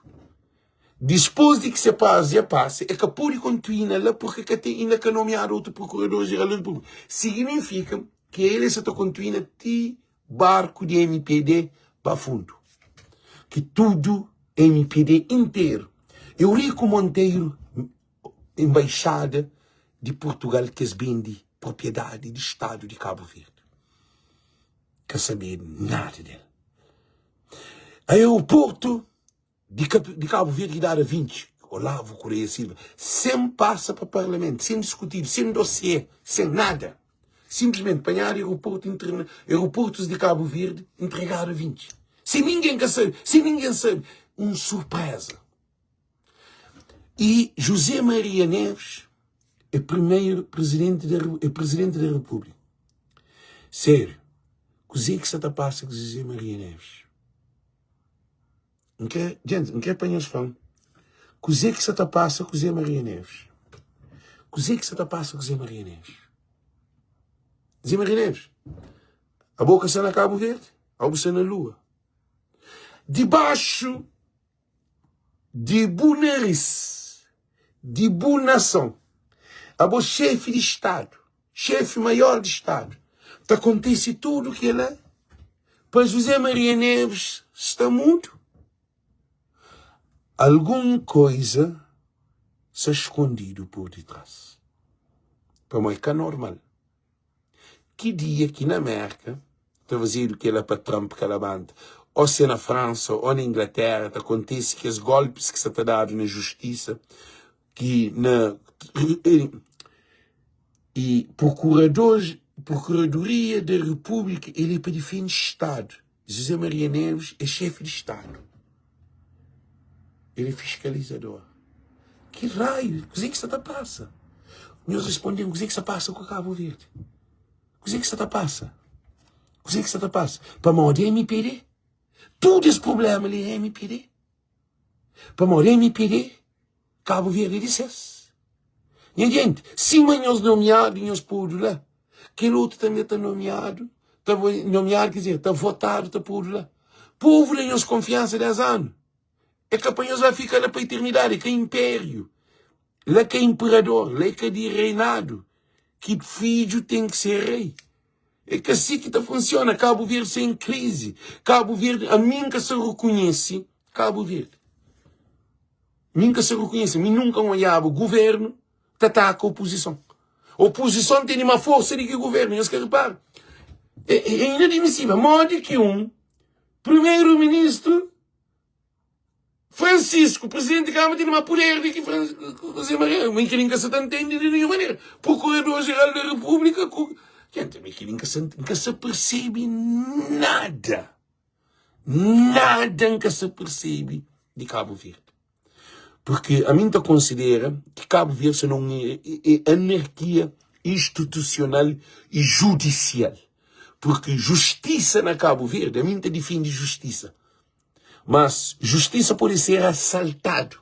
Dispôs di ki se prazu dja pasa, e ka pode kontuina la purki ka ten, inda ka nomiadu otu Prokurador-Jeral di Repúblika. Siginifika ki el sa ta kontuina ti Barku di mpd ba fundu. Ki tudu mpd interu. Eurico Monteiro embaixada di Portugal ki es bendi propriedadi di stadu di Cabo Verde. Ka sabedu nada del. Aeroporto di di Cabo Verde ki dada 20 Olavo Correia Silva sem passa pa parlamento, sem diskutidu, sem dossiê, sem nada. Simplesmente panhadu aeroporto interna, aeroportos di Cabo Verde entregadu a 20. Sem ninguém ka sabe, sem ninguém sabe, um surpresa. E José Maria Neves é primeiro presidente da é presidente da República. Sério, kuzê ki sa ta passa ku José Maria Neves? N kre, djenti, N kre pa nhos fla-m kuzê ki sa ta pasa ku Zé Maria Neves. Kuzê ki sa ta pasa ku Zé Maria Neves? Zé Maria Neves, abo ka sta na Kabu Verdi, abo sta na lua. Dibaxu di bu naris, di bu nason, abo xefi di stadu, Xefi maior di stadu. Ta kontise tudu kila pa José Maria Neves sta mudu? Algun koiza sta skondidu pur ditras. Pamodi é ka normal. Ki dia ki na Merka ta fazedu kila pa Trump ka labanta? Ô se na Fransa ô na Inglatéra ta kontise kes golpis ki sa ta dadu na justisa ki na e procurador procuradoria da república ele é pa difende estado José Maria Neves é chefe de estado ele é fiscalizador ki raio kuze ki sta ta pasa nhos respondem kuze ki sta pasa ku Cabo Verde kuze ki sta ta pasa kuze ki sta ta pasa pamodi MPD. Tudu es prublema li é mpd. Pamodi mpd, Kabu Verdi é di ses. Nha jenti, sima nhos nomiadu nhos podu la, kel otu tanbe ta nomiadu, ta nomiadu, ker dizer, ta votadu, ta podu la. Povu da nhos konfiansa 10 anu. É ka pa nhos ba fika la pa iternidadi, é ka inpériu. La ka inperador, la é ka di reinadu, ki fidju ten ki ser rei. É ka si ki ta funsiona. Kabu Verdi sta en krizi. Kabu Verdi, ami N ka sa rekonhese Kabu Verdi. Mi N ka sa rekonhese, mi nunka N odjaba guvernu ta ataka opozison. Opozison tene ma forsa di ki guvernu, nhos ka repara? É, é inadmisível. Modi ki un primeru-ministru Francisco, presidente di Câmara, tene más puder di ki José Maria. Mi kel-li N ka sa ta ntende di ninhun manera. Procurador-Geral da República ku... Gente, mi kel-li N ka sa, N ka sa persebe nada. Nada N ka sa persebe di Cabo Verde. Porque ami N ta konsidera ki Cabo Verde sa na un anarkia institucional e judicial. Porque justisa na Cabo Verde, ami N ta difende justisa. Mas justisa pode ser assaltadu.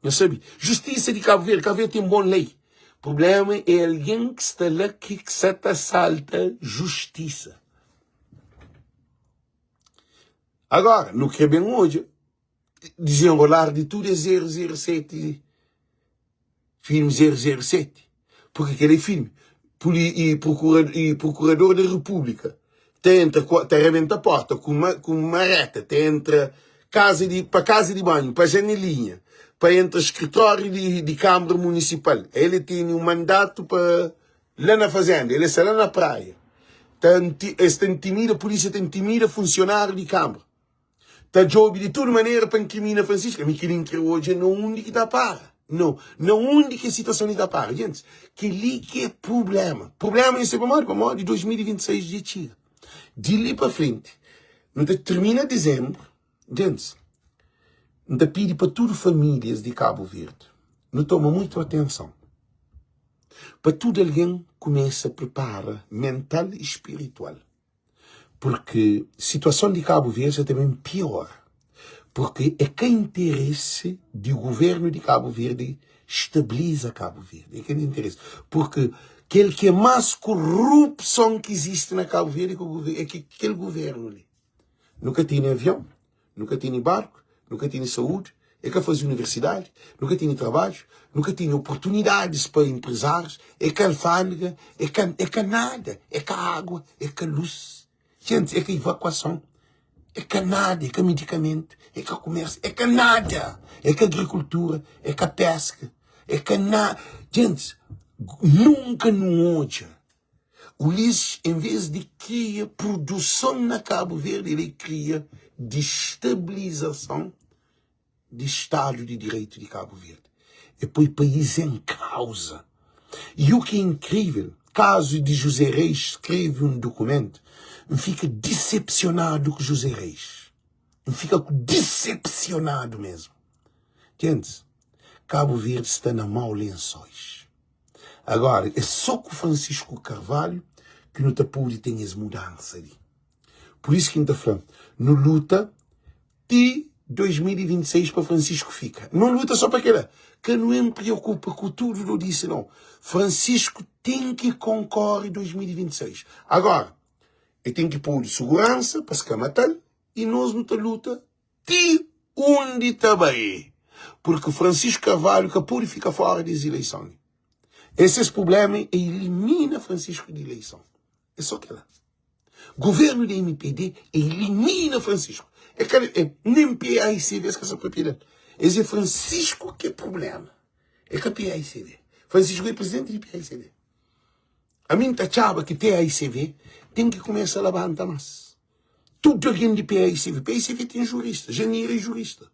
Nhos sabe, justisa di Cabo Verde, Cabo Verde ten bon lei. Problema é algen ki sta la ki sa ta assalta justisa. Agora, nu kre ben odja desenrolar di tudu es 007 Filme 007, porque kel é filme. Poli e procura e procurador da República ta entra ta rebenta porta ku ma ku mareta ta entra casa di pa casa di banho pa janelinha pa entra escritório di di Câmara Municipal. Ele tene um mandato pa lá na fazenda, ele sta lá na praia. Ta es ta intimida polícia ta intimida funcionário di Câmara. Ta djobe di tudu manera pa inkrimina Francisco. Ami kel-li N kre odja na undi ki ta para. No, na undi ki es situason li ta para. Gentis, kel-li ki é prubléma. Prubléma nhos sabe pamodi? Pamodi 2026 dja txiga. Di li pa frenti, nu ta tirmina dizénbru. Gentis, N ta pidi pa tudu famílias di Kabu Verdi, nu toma mutu atenson. Pa tudu algen kumesa pripara mental i spiritual. Porque situason di Cabo Verde sa ta ben piora. Porque é ka interesse di governo di Cabo Verde estabiliza Cabo Verde. É ka interesse. Porque kel ki é mas korrupson ki existe na Cabo Verde é ke kel governo li. Nu ka tene avião, nu ka tene barku, nu ka tene saúde, é ka faze universidade, nu ka tene trabadju, nu ka tene oportunidades pa empresários, é ka alfândega, é ka, é ka nada, é ka água, é ka luz, gente, é ka evakuason, é ka nada, é ka medicamento, é ka comércio, é ka nada, é ka agricultura, é ka pesca, é ka nada, gente, nunka nu odja Ulisses, em vez di kria produson na Kabu Verdi, el é kria destabilizason di Stadu di Direitu di Kabu Verdi. É poi país em kauza. E u ki é inkrivel, kazu di José Reis skrebe un dukumentu, N fika disepsionadu ku José Reis. N fika disepsionadu mesmu. Gentis, Kabu Verdi sta na mau lensóis. Agora, é só ku Francisco Carvalho ki nu ta pode ten es mudansa li. Por isso ki N ta fla, nu luta ti 2026 pa Francisco fika. Nu luta só pa kela. Ka nu en preokupa ku tudu do disi não. Francisco ten ki konkore 2026. Agora, e ten ki pode seguransa pa se ka matal e nos nu ta luta Ti undi ta bai? Porque Francisco Carvalho ka pode fika fora des ileison li. Esse es problema é elimina Francisco di ileison. É só kela. Governo di MPD elimina Francisco. É ka, é, nem PAICV es ka sa papia del. Es é Francisco que é problema. É ka PAICV. Francisco é presidente di PAICV. A mim ta txaba ki PAICV tem ki começa a labanta mas. Tudu algen di PAICV. PAICV ten jurista. Janira é jurista.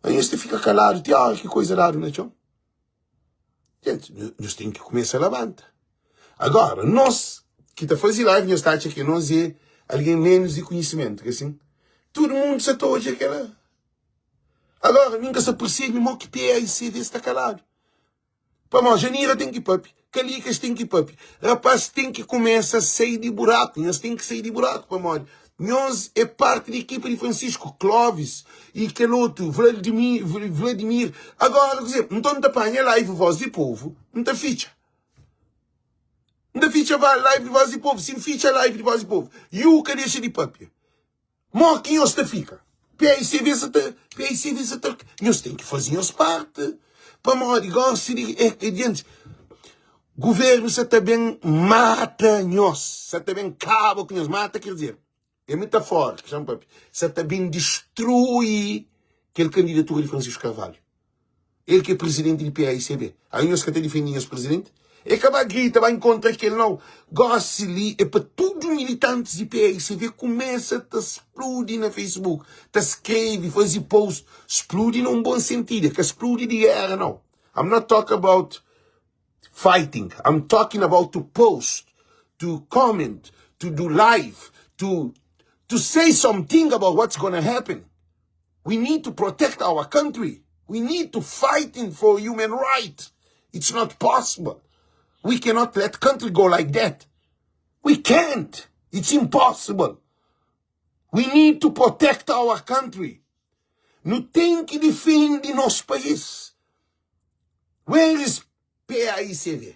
Aí nhos ta fika kaladu ti óra ki koisa dadu na txon. Gente, nhos ten ki kumesa labanta. Agora, nos ki ta faze live, nhos ta atxa ki nos é algen menos di konhisimentu, ka sin? Tudu mundu sa ta odja kela. Agora, mi nka sa persebe mo ki PAICV sta kaladu. Pamodi Janira ten ki papia. Kel-li ki es ten ki papia. Rapaz ten ki kumesa sai di buraku. Nhos ten ki sai di buraku pamodi nhos é parti di ekipa di Francisco, Clovis y kel otu, Vladimir. Vladimir. Agora, kuzê? Nton N ta panha live Voz di Povo, N ta fitxa. N ta fitxa live di Voz di Povo. Si N fitxa live di Voz di Povo, Yuka dexa di papia. Mo ki nhos ta fika? PICV sa ta, PICV sa ta, nhos ten ki faze nhos parte, pamodi gosi di é, é dianti. Governo sa ta ben mata nhos, sa ta ben kaba ku nhos, mata ker dizer, é metafórico, xa-m papia, sa ta ben distrui kel kandidatura di Francisco Carvalho. El ki é presidenti di PAICB. Aí nhos ka ta difendi nhos presidenti? É ka ba grita, ba enkontra kel nau. Gosi li é pa tudu militantis di PAICB kumesa ta spludi na Facebook, ta skrebe, faze post. Spludi na un bon sentidu, é ka spludi di géra nau. I'm not talk about fighting, I'm talking about to post, to comment, to do live, to to say something about what's gonna happen. We need to protect our country. We need to fighting for human right. It's not possible. We cannot let country go like that. We can't. It's impossible. We need to protect our country. Nu tem que defende nosso país. Where is PAICV?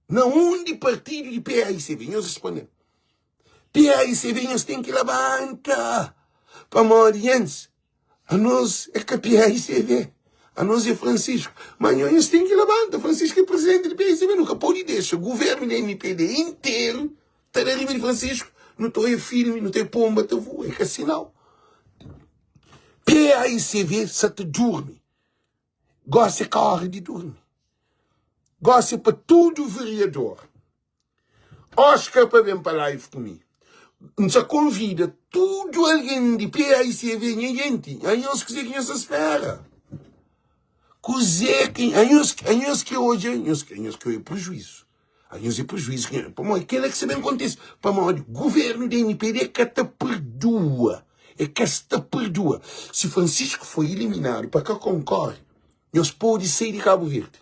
Na undi partidu di PAICV? Nhos responde-m. PAICV nhos ten ki labanta. Pamodi antis, anos é ka PAICV, anos é Francisco. Ma nho nhos ten ki labanta, Francisco é presidenti di PAICV, nu ka pode dexa governu di MPD interu ta da riba di Francisco. Nu ta oia filmi, nu ta oia pomba ta voa, é ka si nau. PAICV sa ta durmi. Gósi é ka óra di durmi. Gósi é pa tudu veriador. Oscar pa ben pa live ku mi. N sa konvida tudu algen di PAICV, nha jenti, anhos kuzê ki nhos ta spera? Kuzê ki anhos, anhos ki odja, anhos, anhos ki odja prejuízu. Anhos é prejuízu ki pamodi kel-la ki sta ben kontise. Pamodi governu di MPD ka ta perdua. E ka sta perdua. Si Francisco foi eliminadu pa ka konkore, nhos pode sai di Kabu Verdi.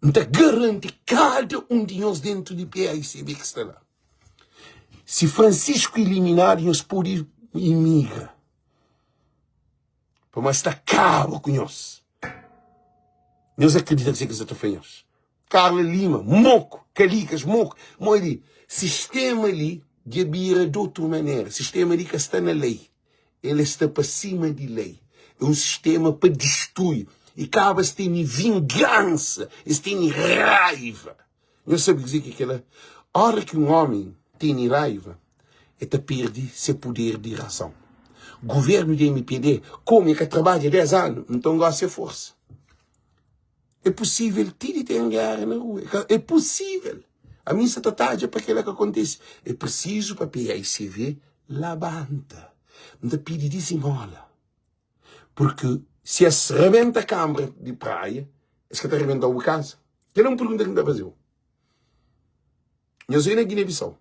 N ta garanti kada un di nhos dentu di PAICB ki sta la. Si Francisco eliminadu, nhos pode imigra. Pamodi sta kaba ku nhos. Nhos akredita kuzê ki N sta ta fla nhos. Carla Lima, moku, Kalikas, moku. Modi, sistema li dja bira di otu manera. Sistema li ka sta na lei. El sta pa sima di lei. É un sistema pa distrui. I kaba es tene vingansa, es tene raiva. Nhos sabe kuzê ki é kel-la? Óra ki un ómi tene raiva, el ta perde se puder di razon. Govérnu di MPD, komu el ka trabadja 10 anu, nton gósi é forsa. É pusível ti di ten géra na rua. É pusível. Ami N sa ta tadja pa kel-la ka kontise. É prisizu pa PAICV labanta. N ta pidi dizimóla. Purki si es rabenta kanbra di praia, es ka ta rabenta-u bu kaza? Kel-la é un pergunta ki N ta faze-u. Nhos oi na Guiné-Bissau.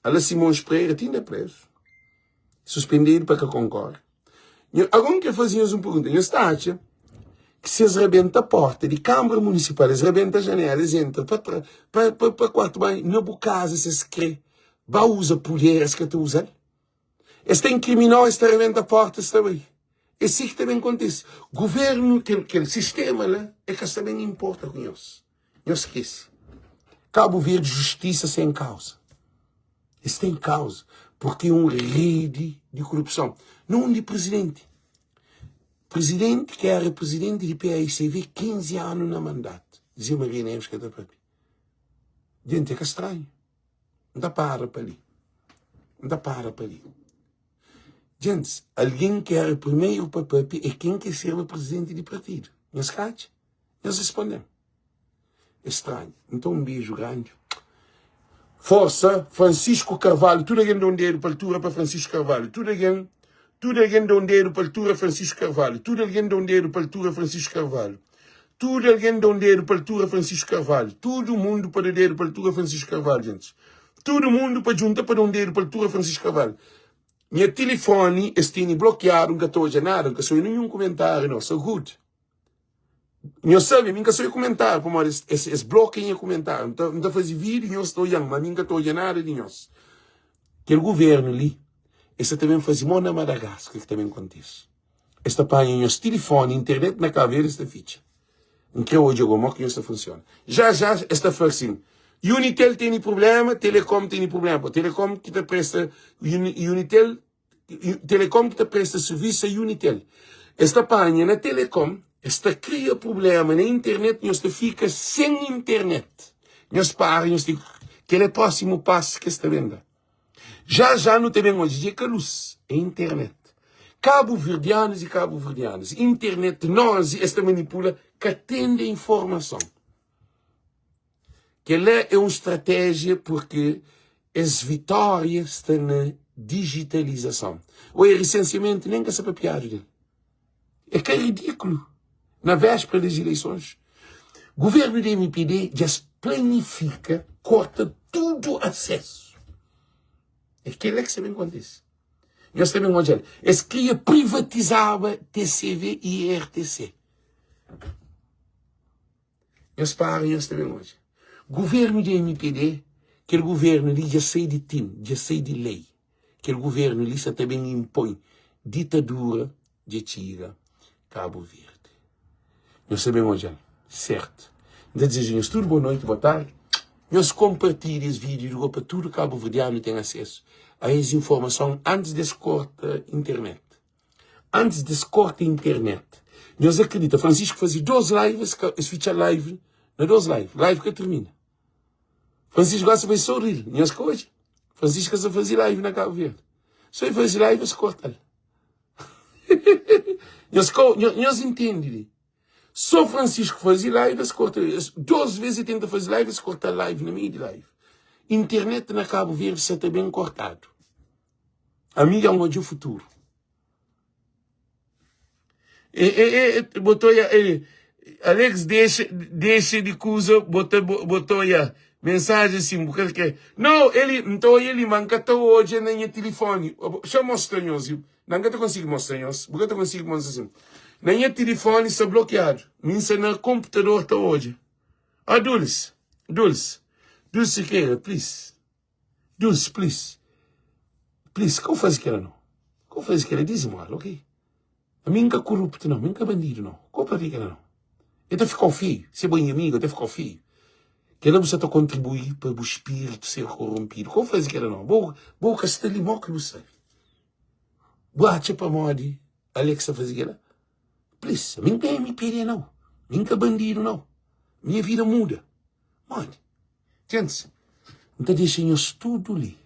Ala Simões Pereira ti inda prezu. Suspendedu pa ka konkore. Agora N kre faze nhos un pergunta. Nhos ta atxa ki si es rabenta porta di Kanbra Munisipal, es rabenta janela, es entra pa tra, pa, pa, pa kuartu banhu, na bu kaza si es kre ba uza puder, es ka ta uza-l? Es ta inkrimina-u, es ta rabenta porta, es ta bai. É si ki ta ben kontise. Guvernu, kel, kel sistema la, e ka sta ben inporta ku nhos. Nhos skese. Kabu Verdi, justisa sen kauza. Es ten kauza, porque é un redi di korupson. Na undi presidenti? Presidenti ki era presidenti di PAICV 15 anu na mandatu. Zé Maria Neves ka ta papia. Jenti, é ka stranhu. N ta para pa li. N ta para pa li. Gentis, algen ki era primeru pa papia é ken ki serba presidenti di partidu. Nhos ka atxa? Nhos responde-m. É stranhu. Nton, un beju grandi. Forsa, Francisco Carvalho. Tudu algen da un dedu pa altura pa Francisco Carvalho. Tudu algen, tudu algen da un dedu pa altura Francisco Carvalho. Tudu algen da un dedu pa altura Francisco Carvalho. Tudu algen da un dedu pa altura Francisco Carvalho. Tudu mundu pa da dedu pa altura Francisco Carvalho, gentis. Tudu mundu pa djunta pa da un dedu pa altura Francisco Carvalho. Nha tilifoni es tene blokiadu, N ka ta odja nada, N ka sabe ninhun kumentariu, no. So good. Nhos sabe, mi N ka sabe kumentáriu pamodi es, es blokia nha kumentáriu. N ta, N ta faze vídiu, nhos ta odja-m, ma mi N ka ta odja nada di nhos. Kel govérnu li, es sa ta ben faze mó na Madagascar ki ta ben kontise. Es ta panha nhos tilifoni, internet na Cabo Verde es ta fitxa. N kre odja go mó ki nhos ta funsiona. Já já es ta fla asin, Unitel tene prubléma, Telecom tene prubléma. Telecom ki ta presta Unitel Telecom ki ta presta servisu é Unitel. Es ta panha na Telecom, es ta kria prubléma na internet, nhos ta fika sen internet. Nhos para, nhos ten Kel é prósimu pasu ki es ta ben da. Já já nu ta ben odja dja é ka lus, é internet. Kabuverdianus i kabuverdianas, internet nos es ta manipula ka tende informason. Kel-la é un stratéjia purki es vitória sta na dijitalizason. Oi, resensiamentu nen ka sta papiadu del. É ka ridíkulu? Na véspera des ileisons, guvernu di MPD dja es planifika korta tudu asesu. É kel-la ki sta ben kontise. Nhos ta ben odja-l. Es kria privatizaba TCV i RTC. Nhos para nhos ta ben odja. Governo di MPD, kel governo li dja sai di tim, dja sai di lei. Kel governo li sa ta ben impoi ditadura dja txiga Cabo Verde. Nhos ta ben odjal, sertu. N ta dizeja nhos tudu boa noiti, boa tardi. Nhos konpartilha es vídeo di go pa tudu kabuverdianu ten asesu a es informason antis di es korta internet. Antes des korta internet. Nhos akredita, Francisco faze 2 live, es, es fitxa live na 2 live, live ka termina. Francisco gosta faze só ril, nhos ka odja. Francisco sa faze live na Cabo Verde. Só e faze live es korta-l. nhos, ka, nhos, nhos entende li. Só Francisco faze live es korta. Dos vezes e tenta faze live es korta live na meio de live. Internet na Cabo Verde sa ta ben kortadu. Ami dja N odja futuru. E, e, e, botou ya, e, Alex deixa, deixa de kuza, bota, botou ya mensagem assim, porque que, não, ele, então ele, mas nunca tá hoje na minha telefone. Deixa eu mostrar nós, não tá consigo mostrar nós, porque tá consigo mostrar assim. Na minha telefone está bloqueado, minha na computador tá hoje. Ah, Dulce, Dulce, Dulce Siqueira, please. Dulce, please. Please, ka bu faze kela no. Ka bu faze kela, dizimola, ok? Ami N ka koruptu no, mi N ka bandidu no. Ka bu papia kela no. E ta fikau feiu, se bo inimigu, e ta fikau feiu. Kela bu sa ta kontribui pa bu spiritu ser korompidu. Ka bu faze kela no. Bo, bo ka sta li mo ki bu sabe. Bu atxa pamodi Alex ta faze kela? Please, ami N ka MPD nau. Mi N ka bandidu nau. Minha vida muda. Modi? Gentis, N ta dexa nhos tudu li.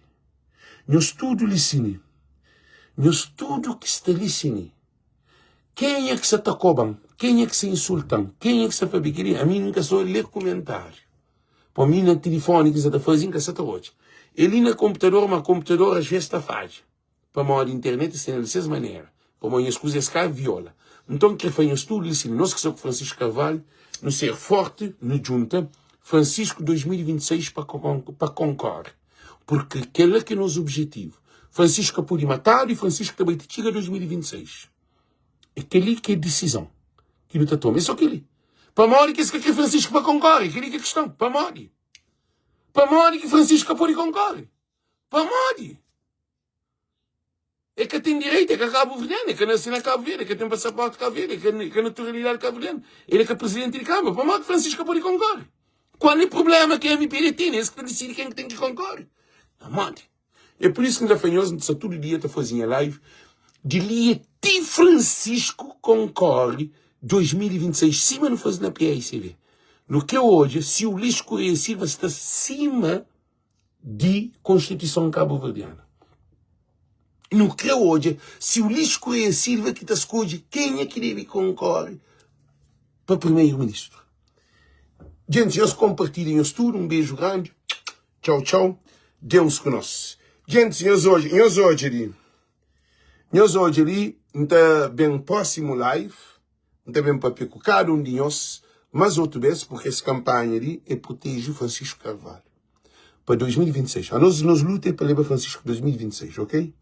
Nhos tudu li sini. Nhos tudu ki sta li sini. Kenha ki sa ta koba-m? Kenha ki sa insulta-m? Kenha ki sa fla-m kel-li? Ami N ka sa lé kumentáriu. Pamodi mi na tilifóni ki N sa ta faze, N ka sa ta odja. É li na konputador, ma konputador asves ta fadja. Pamodi internet sta na di ses manera. Pamodi nhos kuza es ka viola. Nton kre fla nhos tudu li sima nos ki sta ku Francisco Carvalho nu ser forti nu djunta Francisco 2026 pa pa konkore porque kela ki nos objetivo Francisco ka pudi matadu i Francisco ta bai ti txiga 2026 é keli ki é disizon ki nu ta toma é so keli pamodi ki es ka kre Francisco pa konkore keli ki é kiston pamodi pamodi ki Francisco ka pudi konkore pamodi. E ka ten direito, e ka kabuverdianu, e ka nase na Kabu Verdi, e ka ten pasaporti Kabu Verdi, e ka, e ka naturalidadi kabuverdianu, el e ka prezidenti di Kamba. Pamodi ki Francisco ka pode konkore? Kual e prublema ki MPD tene? Es ki ta disidi ken ki ten ki konkore. Pamodi? E pur isu ki N ta fla nhos, N ta sta tudu dia ta faze nha live di li e ti Francisco konkore 2026, sima nu faze na PAICV. Nu kre odja si Ulisses Correia Silva sta sima di Konstituison Kabuverdiana. Nu kre odja si Ulisses Correia Silva ki ta skodje kenha ki debe konkore pa Primeiro-Ministru. Gentis, nhos konpartilha nhos tudu. Un beju grandi. Txau, txau. Deus ku nos. Gentis, nhos odja, nhos odja li. Nhos odja li, N ta ben prósimu live. N ta ben papia ku kada un di nhos mas otu bes, purki es kanpanha li é proteje Francisco Carvalho pa 2026. Anos nos luta é pa leba Francisco 2026, ok?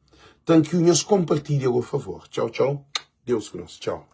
Tankiu, nhos konpartilha, por favor. Txau, txau. Deus ku nos. Txau.